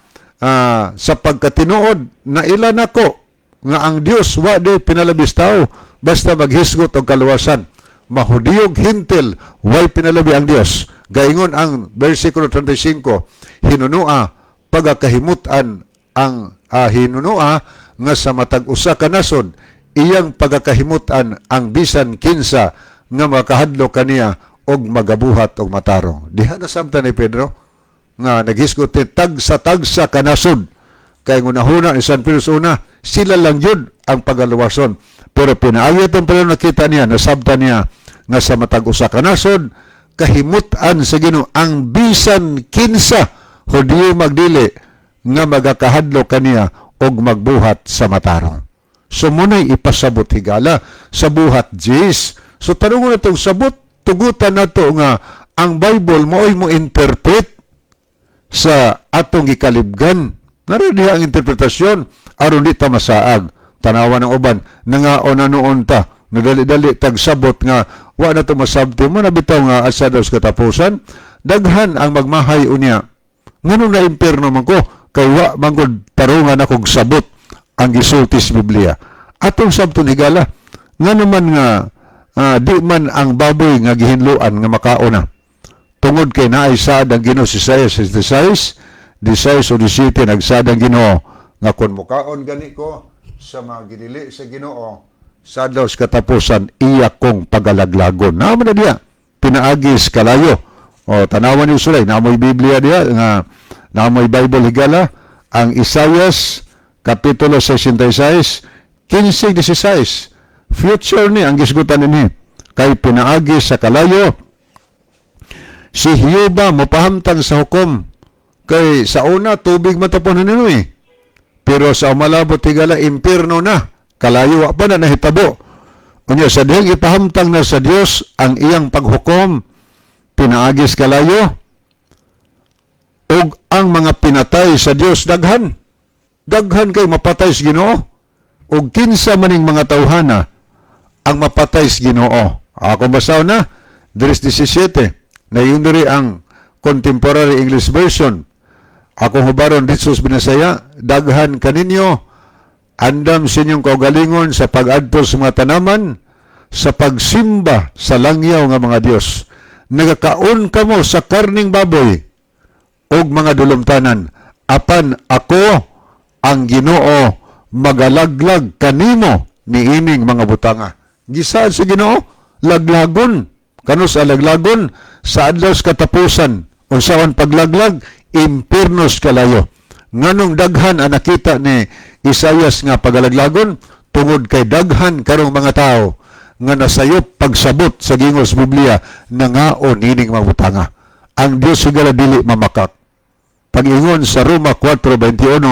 sa pagkatinuod naila nako nga ang Dios wa di pinalabis tao, basta maghisgot og kaluwasan. Mahudiyog Hintil, way pinalabi ang Dios. Gaingon ang versikulo 35, hinunua pagakahimutan ang hinunua nga sa matag usa ka nasod iyang pagakahimutan ang bisan kinsa nga makahadlok kaniya og magabuhat og matarong. Diha na samtan ni Pedro nga naghisgot ni tagsa-tagsa ka nasod, kay ngunahuna ni San Pedro sa una, sila lang yun ang pagaluwason. Pero pinaagi itong pero nakita niya, nasabtan niya nga sa matag usa ka nasod kahimutan sa Ginoo ang bisan kinsa, Hudiyo magdili, nga magakahadlok kaniya og magbuhat sa matarong. So muna'y ipasabot, higala, sa buhat Diyes. So tanong na itong sabot, tugutan na to nga ang Bible mao'y mo interpret sa atong gikalibgan. Nara diha ang interpretasyon aron di ta masaag. Tanawa ng uban, nangaon na noon ta. Nadali-dali tagsabot nga wa na to masabti mo na bitaw nga asa daw sa katapusan. Daghan ang magmahay unya. Ngano na impierno man ko kay wa man gud tarungan akong sabot ang gisulti sa Biblia. Atong sabton, higala, ngano man nga di man ang baboy nga gihinluan nga makaon na? Tungod kay naay saad ang Ginoo si Isaiah 66, 16 o 17, nagsaad ang Ginoo nga kung mukaon gani ko sa mga ginili sa Ginoo sa adlaw sa katapusan, iya kong pagalaglagon. Naa man na diya pinaagi sa kalayo. O tanawan ni sulay, naamoy Biblia diya nga naamoy Bible, higala, ang Isaias kapitulo 66, 15, 16. Future ni ang gisgutan ini kay pinaagi sa kalayo si Hioba mopahamtang sa hukom, kay sa una tubig matapon na nino eh. Pero sa umalabot, higala, impierno na. Kalayo wa pa na nahitabo. Unya sa dihang ipahamtang na sa Dios ang iyang paghukom pinaagi sa kalayo, ug ang mga pinatay sa Dios daghan. Daghan kay mapatay sa Ginoo. Ug kinsa maning mga tawhana ang mapatay sa Ginoo? Ako basaw na diri 17 na yun diri ang Contemporary English Version. Akong hubaron dito sa Binasaya, daghan kaninyo andam sa inyong kaugalingon sa pag-adto sa mga tanaman, sa pagsimba sa langyaw nga mga Dios. Nagakaon kamo sa karning baboy ug mga dulumtanan. Apan ako, ang Ginoo, magalaglag kanimo niining mga butanga. Gisaad sa Ginoo, laglagon. Kanus sa laglagon sa adlaw sa katapusan. Unsaon paglaglag? Impiernos kalayo. Nganong daghan ang nakita ni Isayas nga pagalaglagon? Tungod kay daghan karong mga tao nga nasayop pagsabot sa gingos Biblia, nangaon ining mga butanga. Ang Dios, higala, dili mamakak. Pag-ingon sa Roma 4:21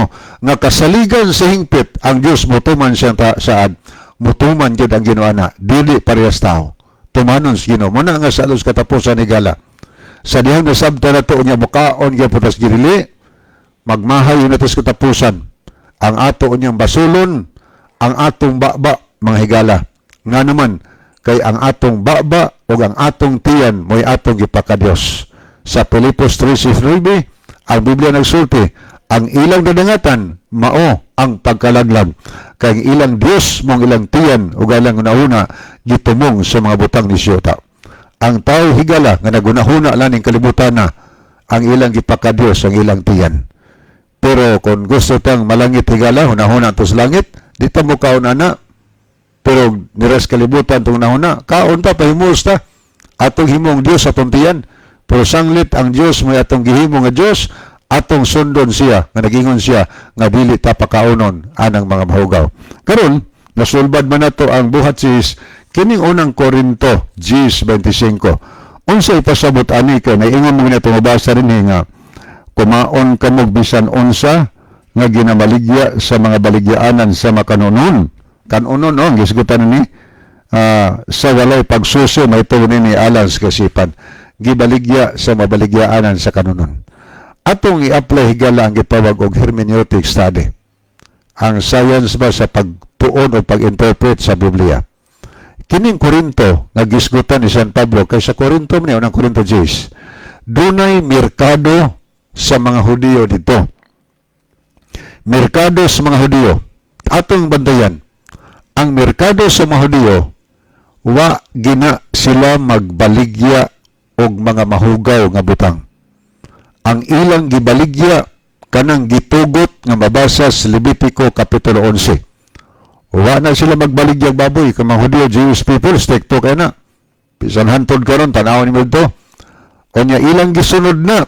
nga kasaligan sa hingpit ang Dios motuman siyang saad, mutuman gyud ang Ginoo ana, dili parehas tao. Tumanon sa Ginoo. Muna nga sa alos katapusan, higala. Sa dihang nasabta na to unya mukaon gyud tas girili, magmahay na to sa katapusan. Ang ato unyang basulon, ang atong baba, mga higala. Nga naman, kay ang atong baba o ang atong tiyan mo'y atong gipakadiyos. Sa Filipos 3:3, ang Biblia nagsulti, ang ilang dadangatan, mao ang pagkalaglag. Kay ang ilang Diyos mong ilang tiyan o ilang hunahuna, gitumong sa mga butang ni siyuta. Ang tao, higala, nga nagunahuna lang ning kalibutan na, ang ilang gipakadiyos ang ilang tiyan. Pero kung gusto tang malangit, higala, hunahuna to sa langit, di ta mo kaon ana. Pero niras kalibutan tong nahuna, kaon ta, pahimos ta. Atong himong Dios atong tiyan. Pero sanglit ang Dios may atong gihimo nga Dios, atong sundon siya, nga nagingon siya, nga dili ta pakaunon anang mga mahugaw. Karon, nasulbad man nato ang buhat sis kining Unang Korinto 10:25. Unsa ipasabot ani? Kay naingon mo na mabasa rin nga kumaon kamo bisan unsa nga ginamaligya sa mga baligyaanan sa makanunon. Kanunon no, ang gisgutan ni sa walay pagsuso may tuon ni alang sa kasipan. Gibaligya sa mabaligyaanan sa kanunon. Atong i-apply, higala, ang gitawag og hermeneutic study. Ang science ba sa pagtuon o pag-interpret sa Biblia. Kining Korinto nga gisgutan ni San Pablo, kay sa Korinto man, Unang Korinto 10, dunay merkado sa mga Hudiyo dito. Merkado sa mga Hudiyo. Atong bantayan, ang merkado sa mga Hudiyo, wa gina sila magbaligya og mga mahugaw nga butang. Ang ilang gibaligya kanang gitugot nga mabasa sa Levitico Kapitulo 11. Wa na sila magbaligyag baboy kay mga Hudiyo, Jewish people, strikto kay na. Bisan hantod karon, tan-awon nimo dito. Unya ilang gisunod na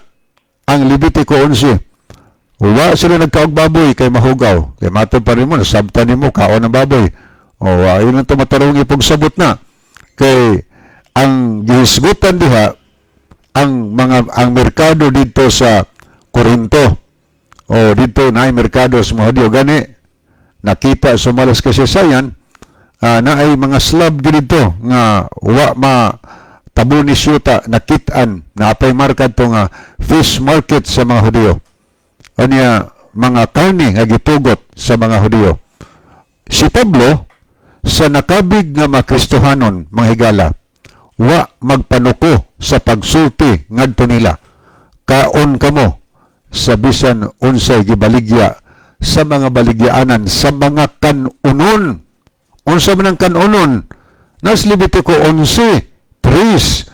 ang Levitico 11. Wa sila nagkaog baboy kay mahugaw. Kay matod pa rin mo, nasabtan nimo kaon ng baboy. O ayun ang tumatarong ipagsabot na. Kay ang gihisgutan diha ang mga ang merkado dito sa Korinto. O dito na ay merkado sa mga Hudyo. Gani nakita sa malas kasaysayan na ay mga slab dito nga wa ma tabo ni syuta, nakitaan na apay marka to nga fish market sa mga Hudyo. Anya mga karne nga gitugot sa mga Hudiyo. Si Pablo, sa nakabig nga mga Kristohanon, mga higala, wa magpanuko sa pagsulti ngadto nila. "Kaon kamo sa bisan unsay gibaligya sa mga baligyaanan sa mga kanunon." Unsa man ang kanunon? Nas Levitico 11:3.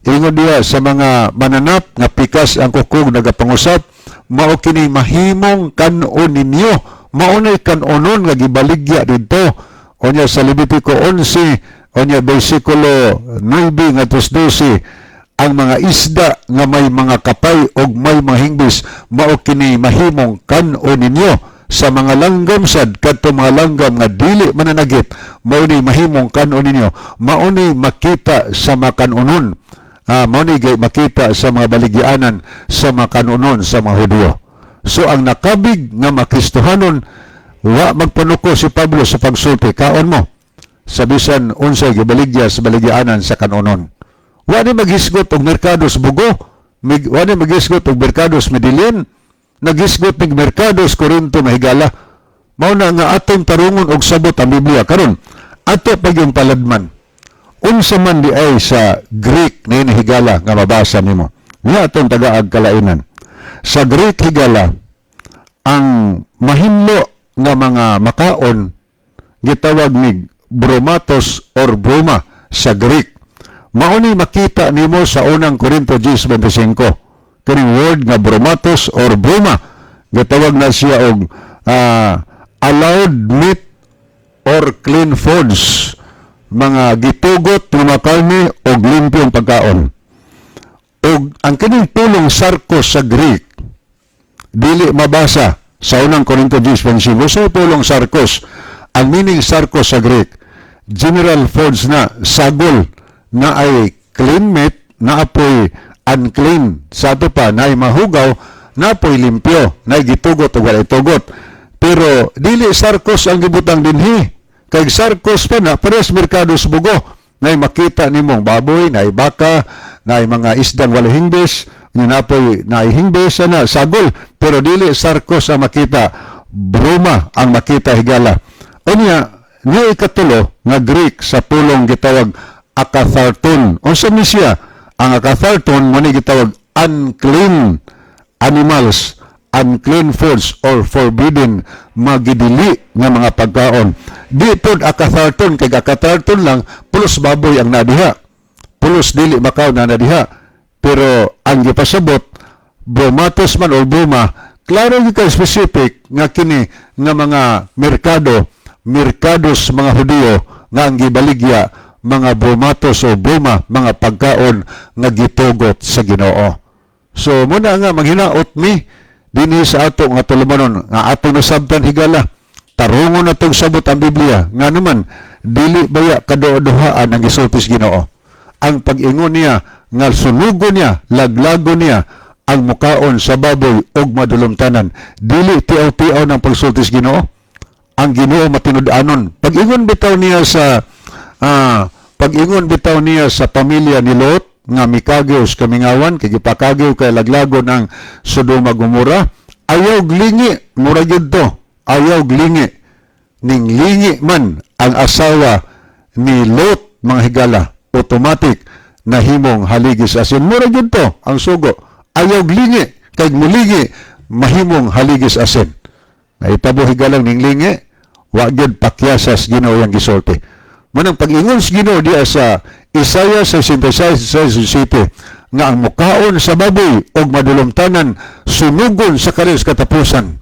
Ingon diya sa mga mananap nga pikas ang kukog nagapangusap, mao kini mahimong kanon ninyo. Mao nay kanonon nga gibaligya didto. Unya sa Levitico 11, unya versikulo 9 ngadto 12, ang mga isda nga may mga kapay og may mga hingbis, mao kini mahimong kanon ninyo. Sa mga langgam sad, kadto mga langgam nga dili mananagit, mao ni mahimong kanon ninyo. Mao ni makita sa mga kanunon, mao ni makita sa mga baligyaanan sa mga kanunon sa mga Hudiyo. So ang nakabig nga mga Kristohanon, wa magpanuko si Pablo sa pagsulti, "Kaon mo sa bisan unsay gibaligya sa baligyaanan sa kanunon." Wa ni maghisgot og merkado sa Bugo, wa ni maghisgot og merkado sa Medellin, naghisgot nig merkado sa Corinto, mahigala. Mao na nga atong tarungon og sabot ang Biblia karon. Ato pag yung paladman. Unsa man di ay sa Greek na higala nga mabasa nimo? Niya atong tagaag kalainan. Sa Greek, higala, ang mahinlo nga mga makaon gitawag ni bromatos or broma sa Greek. Mao ni makita nimo sa Unang Korinto 10:25. Kining word nga bromatos or broma, gitawag na siya og allowed meat or clean foods, mga gitugot nga mga karne og limpyong pagkaon. Og ang kining pulong sarkos sa Greek dili mabasa sa Unang Korinto 10:25. Sa pulong sarkos, ang meaning sarkos sa Greek, general foods na, sagol na ay clean meat, na apoy unclean. Sa ato pa, na ay mahugaw, na apoy limpyo, na ay gitugot o walay tugot. Pero dili sarkos ang gibutang dinhi. Kay sarkos pa na, pares merkado sa Bugo. Na ay makita nimong baboy, na ay baka, na ay mga isdang walay hingbis, nga napoy na ay hingbis na sagol. Pero dili sarkos ang makita, broma ang makita, higala. Unya, niya ikatulo nga Greek sa pulong gitawag akatharton. Unsa ni siya? Ang akatharton mo ni gitawag unclean animals, unclean foods or forbidden, magidili nga mga pagkaon. Di pod akatharton kay akatharton lang pulos baboy ang nadiha. Pulos dili makaon na nadiha. Pero ang gipasabot bromatos man or broma, klaro gyud kay specific nga kini nga mga merkado, merkados mga Hudiyo nga ang gibaligya mga bromatos o broma, mga pagkaon nga gitugot sa Ginoo. So muna nga maghinaot mi dinhi sa ato nga tulumanon nga ato nasabtan, higala. Tarungon na tong sabot ang Biblia. Nga naman, dili baya kaduha-duhaan ang gisulti sa Ginoo? Ang pag-ingon niya nga sunugon niya, laglagon niya ang mukaon sa baboy og madulumtanan. Dili tiaw-tiaw ng pagsulti sa Ginoo. Ang Ginoo matinud-anon. Pag-ingon bitaw niya sa pamilya ni Lot nga mikagiw sa kamingawan kay gipakagiw kay laglagon ang Sodoma Gomora, "Ayaw lingi," mura gyud to. "Ayaw lingi." Ning lingi man ang asawa ni Lot, mga higala, automatic nahimong haligi sa asin. Mura gyud to ang sugo. "Ayaw lingi," kay mulingi mahimong haligi sa asin. Naitabo, higalang, ning lingi, wa gyud pakyasas Ginoo yang gisulti. Manang pag-ingon sa Ginoo diya sa Isaiah 66:7 nga ang mukaon sa baboy og madulumtanan sunugon sa kalis katapusan.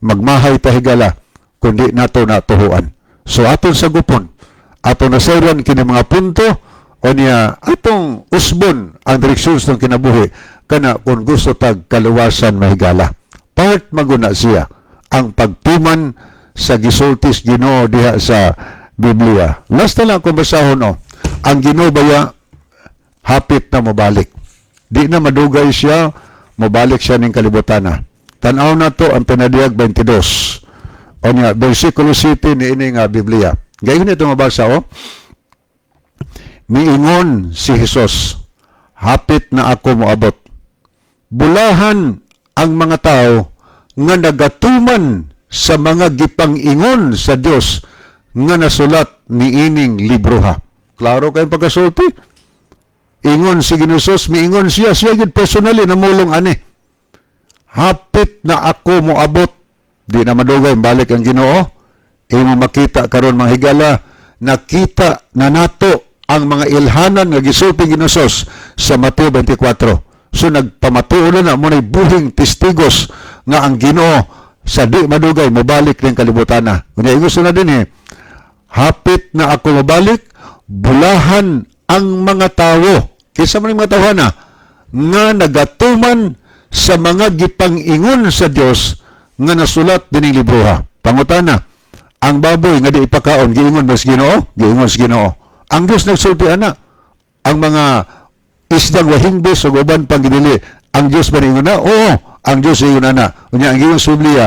Magmahay ta, higala, kundi nato natuhuan. So aton sagupon, aton nasayran kini mga punto o niya atong usbon ang direksyon ng kinabuhi kana kung gusto tag kaluwasan, mahigala. Part maguna siya ang pagtuman sa gisultis Ginoo diha sa Biblia. Last na lang kung basahon o. Ang Ginoo baya hapit na mobalik. Di na madugay siya, mobalik siya ning kalibutana. Tan-aw na to ang Pinadiyag 22. O niya, versikulo 7 ni ini nga Biblia. Gayon ito mabasa o. Miingon si Jesus, "Hapit na ako moabot. Bulahan ang mga tao nga nga nagatuman sa mga gipang-ingon sa Dios nga nasulat niining libroha. Klaro kay pagkasulti. Ingon si Ginoong Jesus, miingon siya, siya gyud personally namulong ani. "Hapit na ako moabot." Di na madugay balik ang Ginoo. Imo makita karon, mga higala, nakita na nato ang mga ilhanan nga gisulti Ginoong Jesus sa Mateo 24. So nagpamatuod na mo na'y buhing testigos nga ang Ginoo sa di madugay mobalik ning kalibutan na. Unya gusto na din eh, "Hapit na ako mobalik, bulahan ang mga tawo." Kinsa man yung mga tawo na? Nga nagatuman sa mga gipang-ingon sa Dios nga nasulat dining libroha. Pangutana, ang baboy nga di ipakaon, giingon ba sa Ginoo? Giingon sa Ginoo. Ang Dios nagsulti ana. Ang mga isdang wahingbis ug uban pang gidili, ang Dios ba niingon na? Oo, ang Dios ingon ana. Unya ang giingon sa Biblia,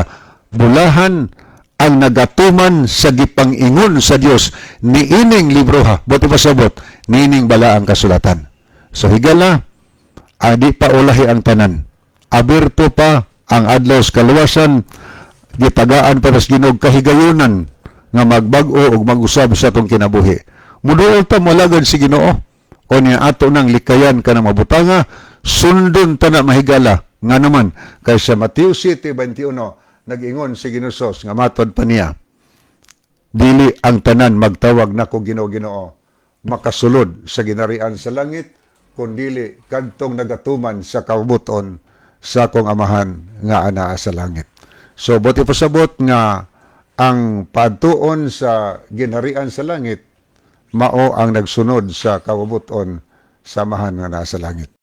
bulahan ang nagatuman sa gipang-ingon sa Dios niining libroha. Buot pasabot, niining balaang kasulatan. So higala, adi pa ulahi ang tanan. Aberto pa ang adlaw sa kaluwasan, gitagaan pa sa Ginoo kahigayunan nga magbag-o ug mag-usab sa atong kinabuhi. Muduol ta, moalagad si Ginoo. O niya ato nang likayan kanang mabutanga, sundon ta na, mahigala. Nga naman, kay sa Mateo 7:21, nag-ingon si Ginoo nga matod pa niya, "Dili ang tanan magtawag nako Ginoo, Ginoo makasulod sa ginarian sa langit, kundili kadtong nagatuman sa kabubut-on sa akong Amahan nga anaa sa langit." So buot pasabot nga ang paadtuon sa ginharian sa langit mao ang nagsunod sa kabubut-on sa Amahan nga naa sa langit.